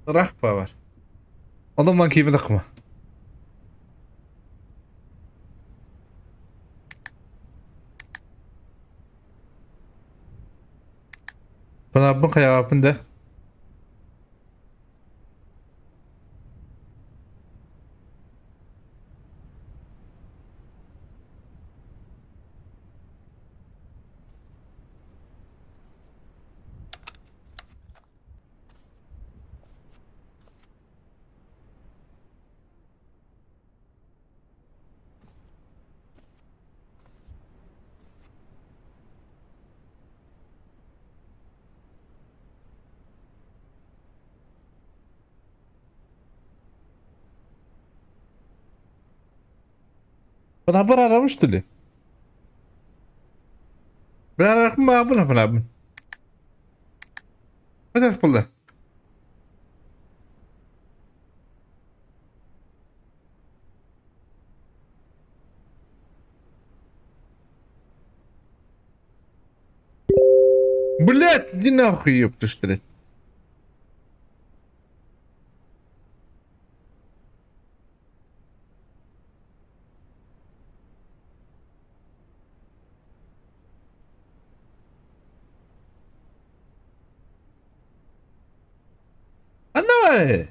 Ыраах бар. Онон киибин ыкма. Санаабын хайаҕаппын да. Барарабын что ли? Барарахпын баабын апанабын. Хатах буолла? Блять, иди нахуй, ёпта ж, блядь. А давай!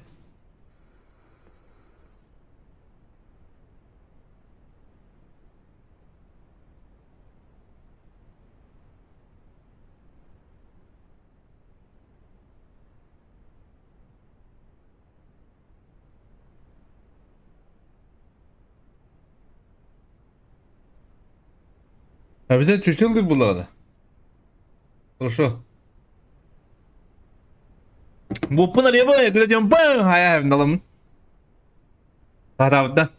Обязательно чучелдык была. Хорошо. Буппун арыйабын, күлэ бам, хайа налым. Таатаабыта.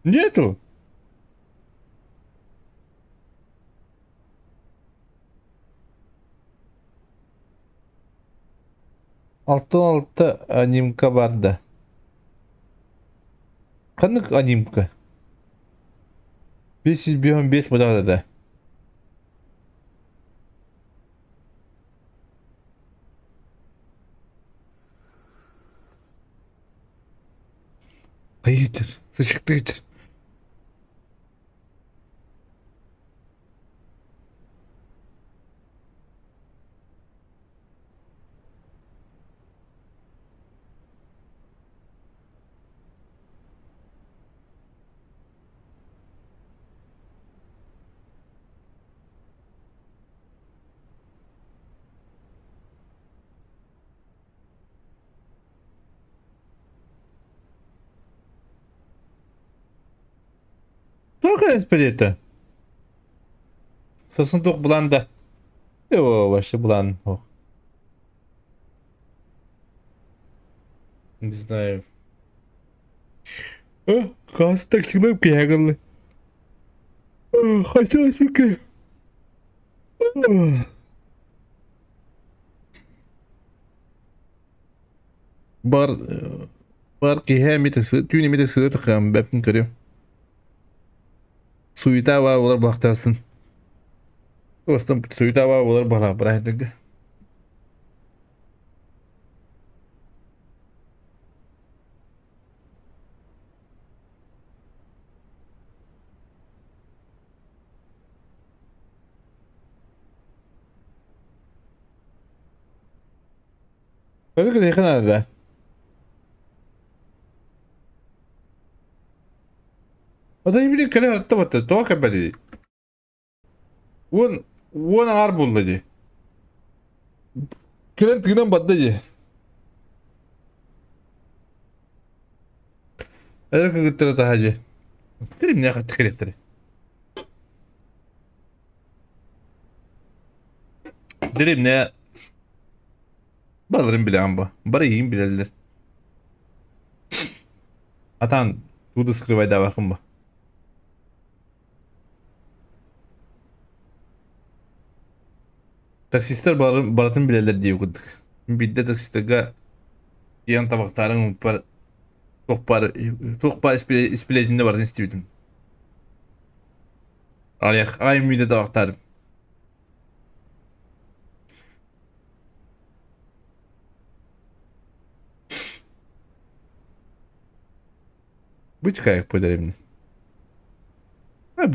Нету? 66 анимка барда. Ханнык анимка? 555 быдаа да. Хайытыр, сычыктыытыр. Туох эспэдиэтэ? Сасын туох булан да? Оо, вообще булан. Ох. Не знаю. Э, хас таксилар киһэ Хотя, сука. Бар бар киһэ эмиэ түүн эмиэ сыра таххам бэппин көрүөм. Суета баар буолар баахтаассын. Остан суета баар буолар баҕалаах быраһыттарга. Öyle yakın arada. O da били кэлэн аттабатта тоҕо кэлбэтий? Уон уон аҥаар буолла дии. Кэлэн тыынан барда дии. Эрэ кыргыттара таһа дии. Тиримнээх кэлиэхтэрэ. Диримнэ барыларын билэҕин бу. Бары иһин билэллэр. Атаан тугу да скрывайдаабаккын бу. Таксистар барытын билэллэр дии курдук. Биирдэ таксистарга тиийэн табахтаарын уппар туох баар туох баар испилиэтинэ барытын истибитим. Аҕыйах аҕай мүнүүтэ табахтаатым. Бычкаек подари А,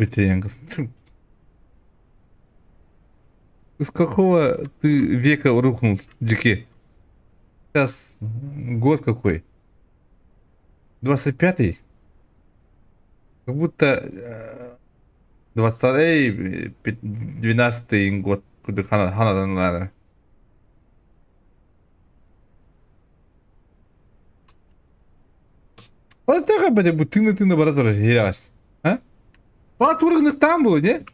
С какого ты века рухнул, Дики? Сейчас год какой? 25-й? Как будто 20-й, 12-й год курдук ханадан Ол бу бу тыына-тыына бара турар иһирэҕэс. А? Ба тургунуктаан булу, не?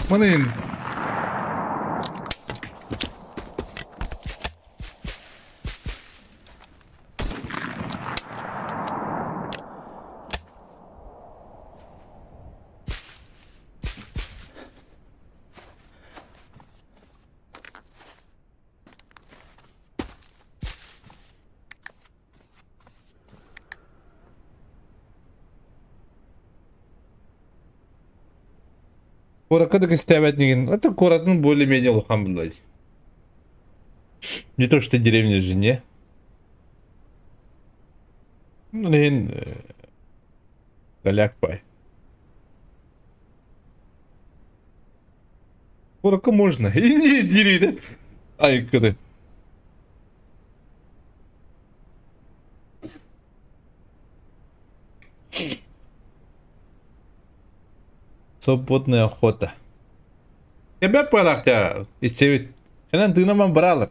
Манын. Куоракка да кистээбэт Это куоратын более-менее улахан буллай. Не то, что деревня же, не? Блин, даляк пай. Куоракка можно. И не деревня. Ай, кыды. Свободная охота. Тебя палахтя, ичевит. Ханан тыынаман баралар.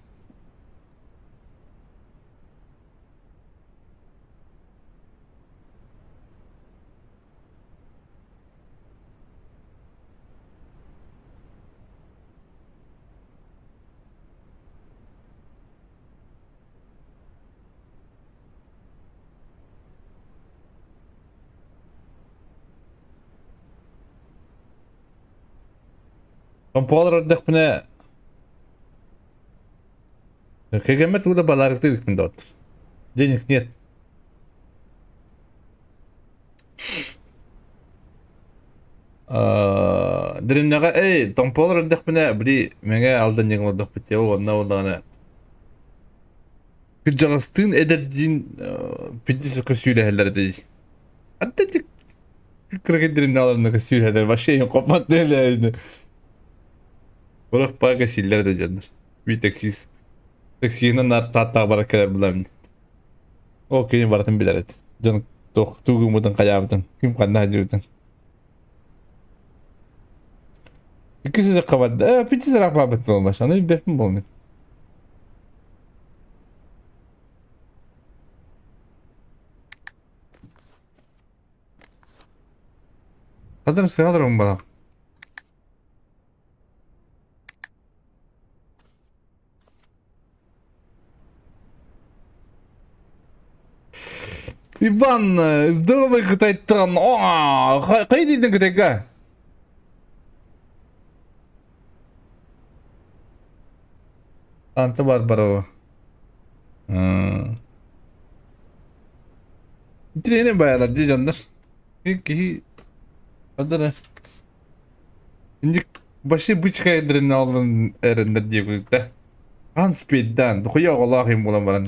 Помпалар эрдэхпинэ кэгэммэт уута балаарыктыы иликпин доҕоттор. Денег нет. Дириннэҕэ эй томполор эрдэхпинэ били Мэҥэ Алдан диэн олордохпут дии уонна буоллаҕына кырдьаҕастыын эдэрдиин пиздец көссүүлэһэллэр этэ дии. Антон кыракый дириннэҕэлэринэ көссүүлэһэллэр вообще хоппот диэлэр Урах паага сииллэр да дьоннор. Би таксист. Таксиһынан наар тааттаах барар кэлэр булам. Ол кини барытын билэр этэ. Дьон туох тугуммутун хайаабытын, ким ханна сылдьыбытын. Иккис ыдыкка барда. Э, пити сарах баабыт буолмаш. Аны билбэппин буолмун. Хадыр сыалырым балах. Иван, здоровый кытайтан. Хайа дийтин кытайга? Анты бар барова. Тренер баялар дии дьоннор. Киһи Адара. Инник вообще бычка эдэрин алын эрэннэр диэбит да. Хан спиддан, дохуя оҕолоох им буолан баран.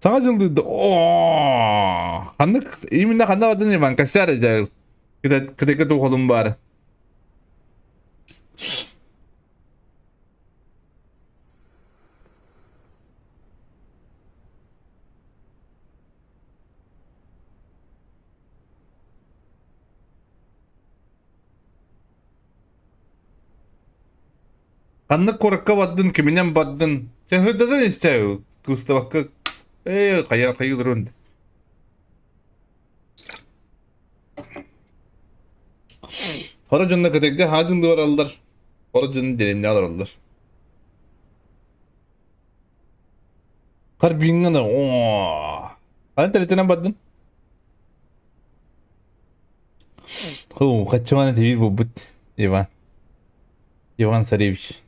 Саҥа дьыллыырда оо ханнык именно ханна бардын Иван кэссээр дьэ кытайга туохолум баар. Ханнык куоракка бардын, киминэн бардын? Сен сырдатан истээ кыстыбакка ээ хайа хайыыларын. Хора дьонно кытайга хаадьын бараллар. Хора дьонно деревня олороллор. Харбиҥҥа да оо. Ханна тэритинэн бардын? Ху, хаччыманы тибиир булбут Иван. Иван Царевич.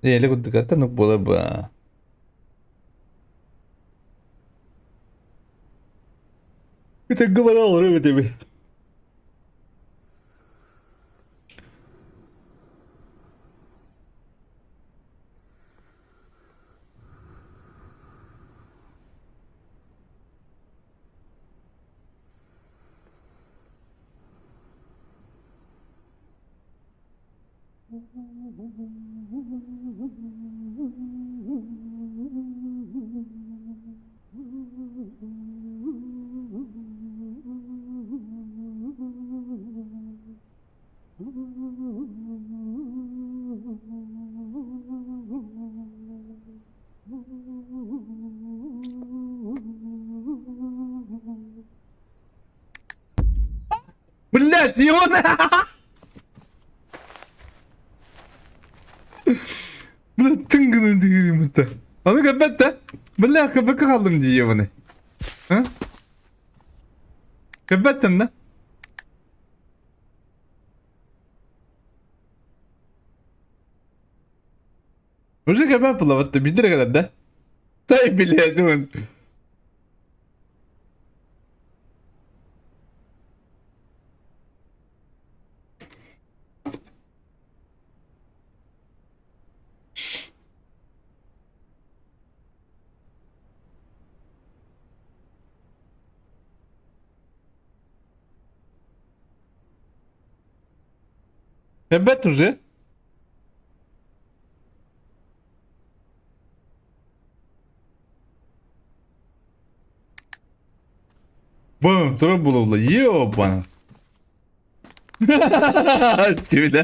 Эле курдук аттанук буолар ба. Күтэргэ бара олорор эбит. Блять, и он... Бля, тыҥгынан тигириммитэ. Аны көрбөт да. Бля, көрбөккө хааллым дии ебаный. А? Көрбөттүм да? Уже көрбөт булабыт билдире кэлэр да. Тай билетин. Көрбөт уже. Бум, тура булулла. Ёбана. Түлэ.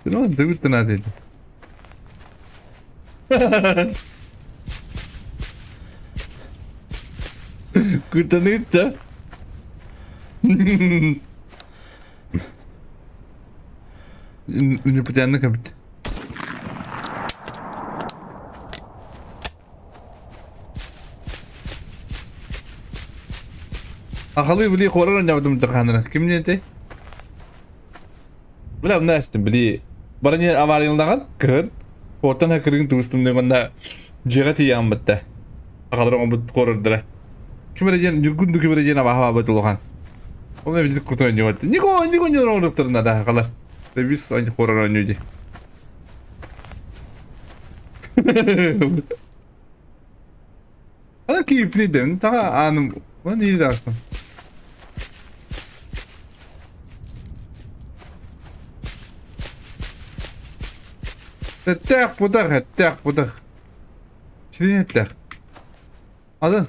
Тынан төгүртүнаа dedi. Кытаныытта. Непонятно как. Ахалыы били хорор оонньообутум дьахаанара. Ким диэтэй? Бля, мына эстим били барани аварыйылнаҕан кыһын Портан хакырыгын тубустум манна дьиэҕэ тиийэҕин бытта. Ахалар оҥорбут хорордара. Ким эрэ диэн Ньургун ким эрэ диэн абааһы баабыт улахан. Ол эбит куту оонньуубат. Нико нико оҥоруохтарын да ахалар. Бис хорор оонньуу дии. Ана киипни таға аным Ман iyi dersin. Эттээх бутах, эттээх бутах. Сирин эттээх. Атын.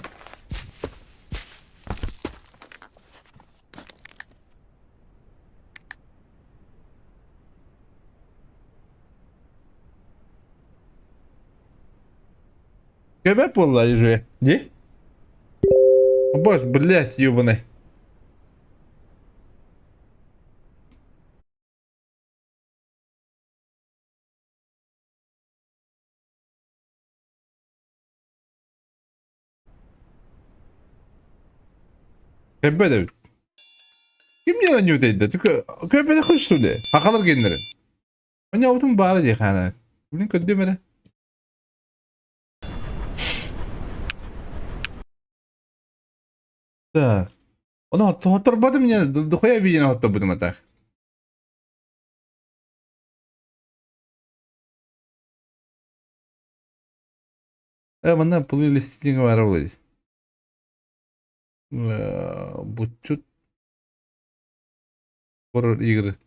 Көбөт буолла уже. Ди? Босс, блядь, ебаный. Көбөт эбит. Ким диэн ньүтэйдэ? Көбөтө көстүлэ. Хахалар геннерин. Оонньообутум баара дии хаана. Билин көрдүм эрэ. Так. Ону хотторботум не дохуя видео хотторбутум а так. Манна плейлистиҥ баара буолуо дии. Буччут хоррор игры.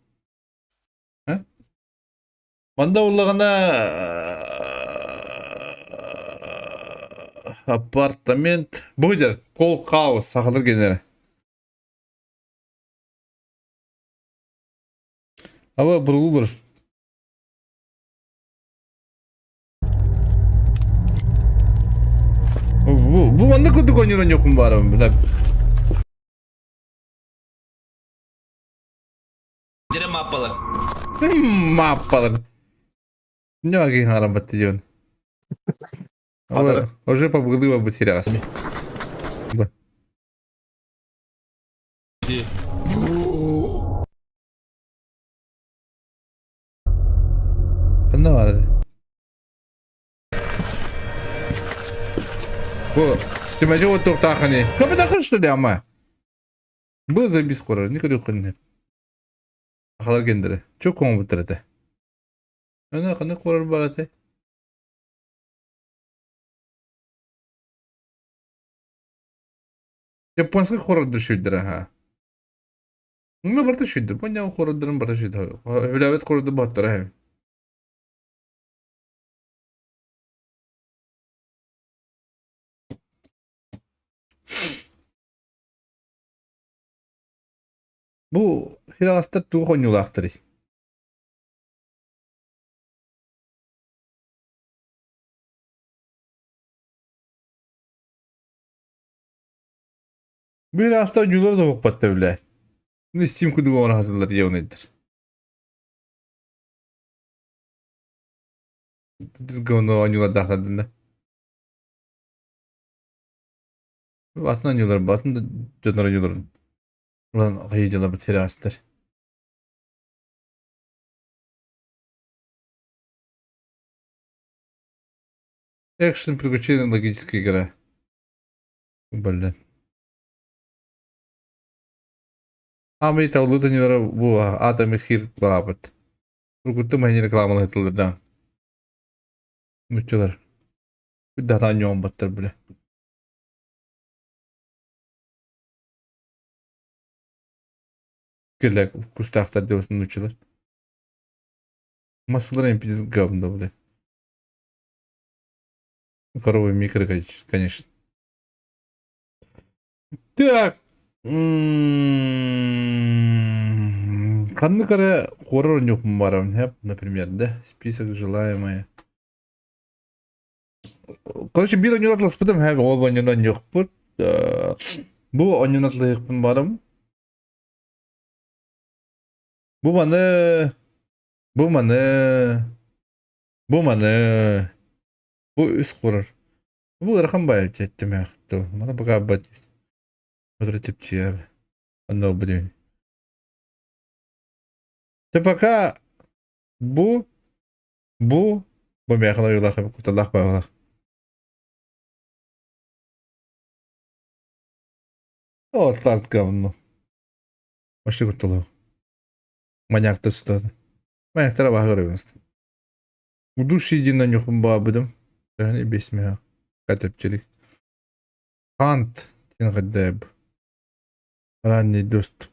Манна буоллаҕына апартамент бу дьэр кол хаос сахалар генера. Аба бурулулар. Бу бу манна курдук оонньуур оонньуохпун баарабын бля. Дьэрэ мааппалар. Мааппалар. Не агин харамбат диэн. Уже побыгылыба бу сирээс. Бу. Ханна баар? Бу Түмэдьи оттуохтааххыный? Көбөтөххүн что ли ама? Бу забис корор, не көрүөххүн Сахалар гендерэ. Чөк оҥобуттар этэ. Аны ханнык корор бар этэ? Японскай хорордор шүйдэр аха. Ну барыта шүйдэр. Понял хорордорун барыта шүйдэр. Хүлээбит хорордор баттара хэ. Бу хираҕастар туох оонньуулаахтарый? Бу хираҕастар оонньуулара да уһукпаттар билээ. Steam курдук оҥоро сатыыллар явнайдар. Говно оонньуулардаахтар да. Атын оонньуулар, атын да дьоннор оонньууларын ылан хайыы дьыалабыт хираҕастар. Экшен приключения логическая игра. Блин. Аамый талбыт аньыылара бу атомы хир баабыт. Уруккуттан маһини рекламалаһытыллар да. Нуччалар. Датаан ньоомботтор бile. Кэлэ кустаахтар деп нуччалар. Массалар эмпиз говно, бля. Коровый микро, конечно. Так. Ханнык эрэ хоррор ньукум барабын, например, да? Список желаемое. Короче, биир оонньууну атласпытым, һэ, ол оонньууну оонньуохпут. Бу оонньууну атлаһыахпын барым. Бу маны, бу маны, бу маны, бу үс хоррор. Бу ыарахан баайы эттим Маны пока Отура чэпчиэ. Онно блин. Ты пока бу бу бу миэхэ ойуулаах куталаах баҕалаах. О, тас говно. Вообще кутталаах. Маньяктар сытады. Маньяктара баһа көрөбүн. Удушье диэн ньухум баабыдым. Төһөнү бесмеха. Катепчилик. Хант диэн хайдайб. Ранний доступ.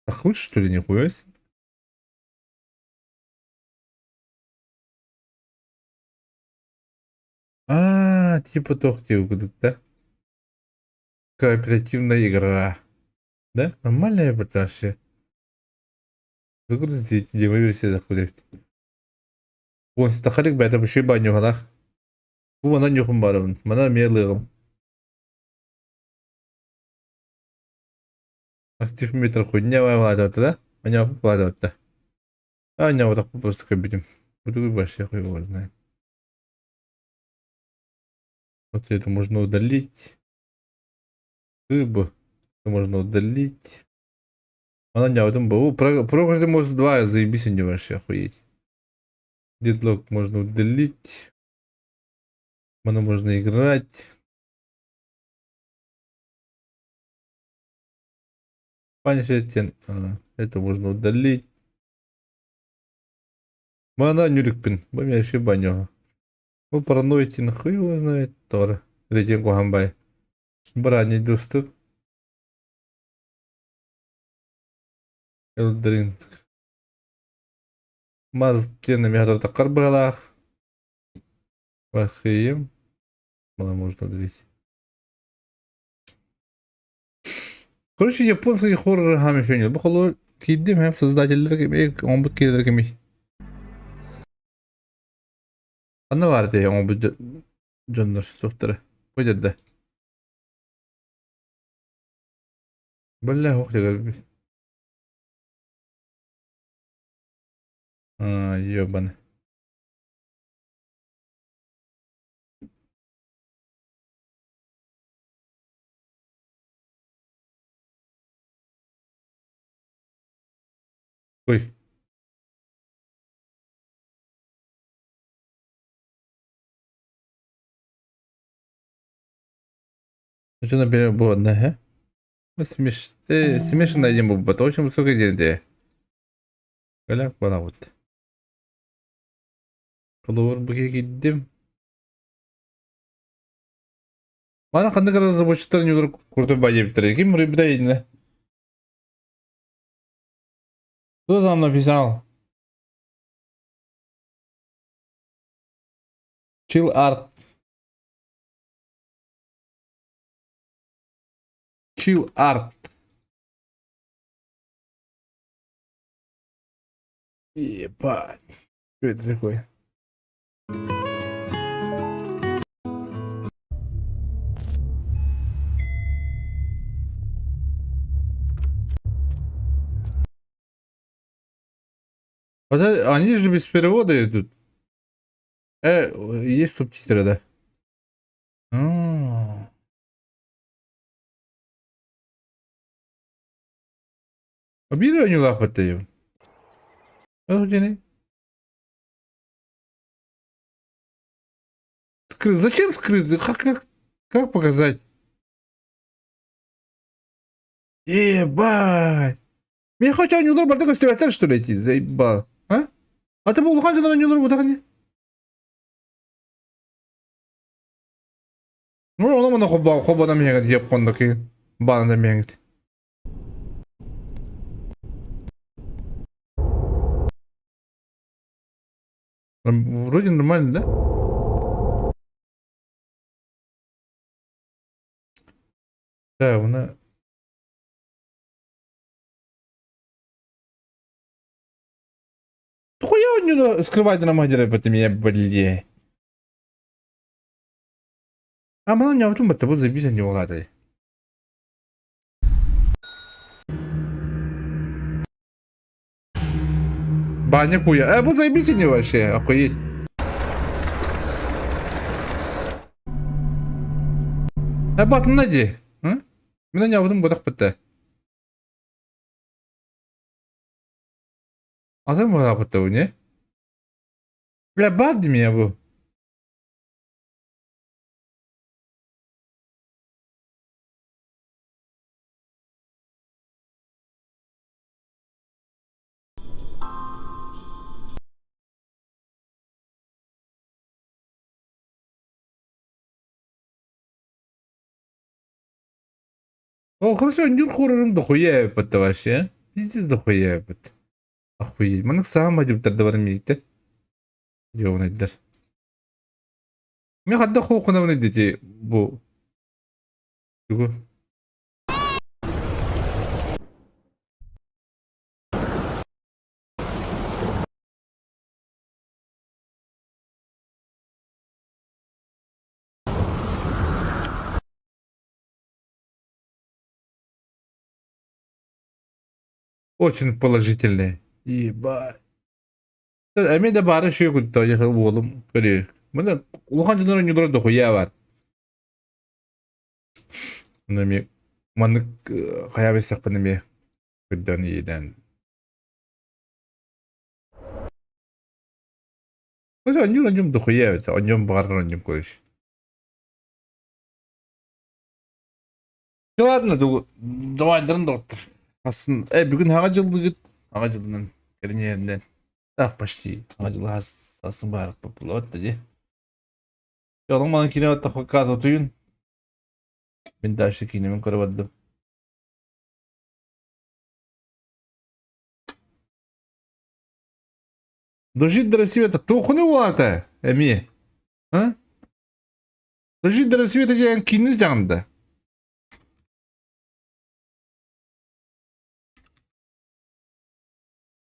Так лучше, что ли, нихуя себе? А, типа тохти да? Кооперативная игра. Да? Нормальная вообще. Загрузить, демо-версия заходит. Уон ситахалик бэйэтэ бу баанньуһалаах. Бу манан ньухум барабын. Мана эмиэ ылыаҕым. Актив метр хуйня владата, да? Аня владата. Аня вот так просто кабинем. Буду вообще хуй его знает. Вот это можно удалить. Рыбу можно удалить. Она не, вот был. Проклятый мост 2, заебись, не вообще охуеть. Deadlock можно удалить. Мана можно играть. Punisher, это можно удалить. Мана нюрикпин. Бу вообще баню. Бу параноидин хуй его знает. Тора. Рейтинг кухамбай. Ранний доступ. Elden Маз диэн эмиэ таххар быһалаах. Васыйым. Мана можно удалить. Короче, японский хоррор хам еще нет. Бу холор киирдим һэм создателлэр кими, оҥорбут киһилэр кими. Ханна баар этэй оҥорбут дьоннор суохтара. Бу дьэрдэ. Бля, ох дьэ А, ебаный. Ой. Что, например, было одна, а? Смешанная один был, очень высокая день. Голяк бана вот. Холобур бу киирдим. Мана ханнык разработчиктар ньулар курдук баайбыттар. Ким рыбда инне? Кто там написал? Chill Art. Chill Art. Ебать. Что это такое? Хотя они же без перевода идут. Есть субтитры, да? А. Биир оонньуулаахпыт дии. Ол дьиҥэ. Зачем скрыть? Как показать? Ебать! Мин хотя оонньуулар барда көстүбэттэр что ли эти? Заебал. А? А ты улахан дьон оонньуулар буолбатах ини? Ну, ону маны хоббанам иһэҥит диэп кондаки баанан иһэҥит. Вроде нормально, да? Да, уна... Хуя он не скрывать на мадере по меня, блядь. А мало не авто, это был забить не уладай. Баня хуя. Бу заебись не вообще, охуеть. Батына дии. Мин ньабытым бытах бытта. Атын быһааппыт бу не? Бля, баар дии меня бу. О, хорошо, нюр хоррорым дохуя эбит вообще. Пиздец дохуя эбит. Охуеть. Маннык саама дебиттэр миитте. Ёбанайдар. Мен хадда хоохунабын дети бу. Тугу. Очень положительные. Ебать. Эмиэ да баара үчүгэй курдук уолум көрүө. Мына улахан дьоннор оонньуулара дохуя баар. Ону эмиэ маннык хайа билсэхпин эмиэ көрдөөн иэдээн. Оонньуур оонньуум дохуя эбит. Оонньуом баҕарар оонньуум короче. Ладно, давайдарын доҕоттор. Асын, бүгүн хаҥа дьыллыгыт, хаҥа дьылынан кэриҥиэринэн. Так, почти. Хаҥа дьылы асын баарык буолуот да дии. Дьолуҥ манан киинэ баттахпакка утуйун. Мин дальше киинэбин көрө бардым. Дожить до рассвета туохуну уолата эмиэ? А? Дожить до рассвета диэн киинэ дьаҥда.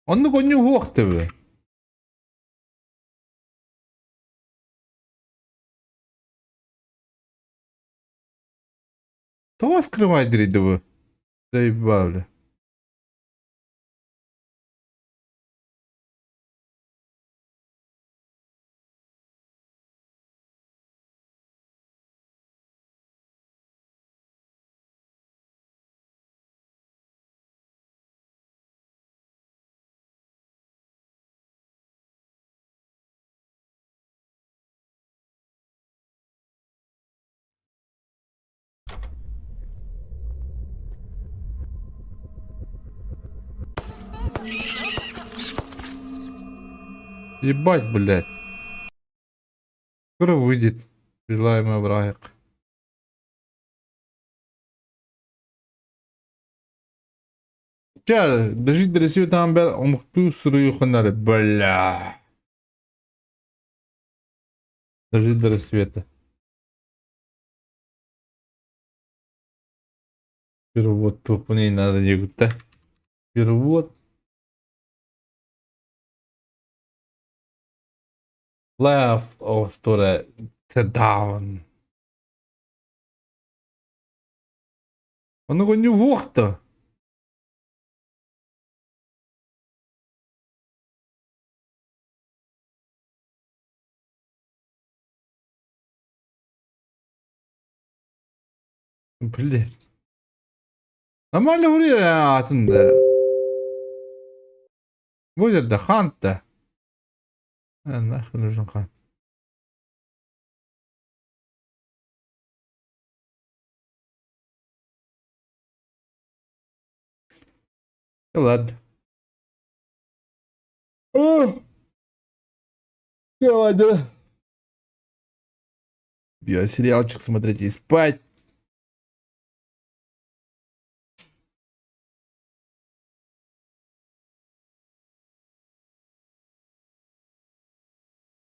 Оннук онньу уһуох төбө. Тоҕо скрывайдырый бу? Заебали. Ебать, блядь. Скоро выйдет желаемый бырайыак. Чэ, дожить до России там бэр омуктуу суруйуоххун бля. Дожить до рассвета. Перевод туохпун надо диэбиттэ. Перевод. Left of to the down. Ону не то. Блять. Нормально аатын да. Будет да хан-то. А, нахуй нужен хан. Ну ладно. О! Давай, да. Я сериалчик смотреть и спать.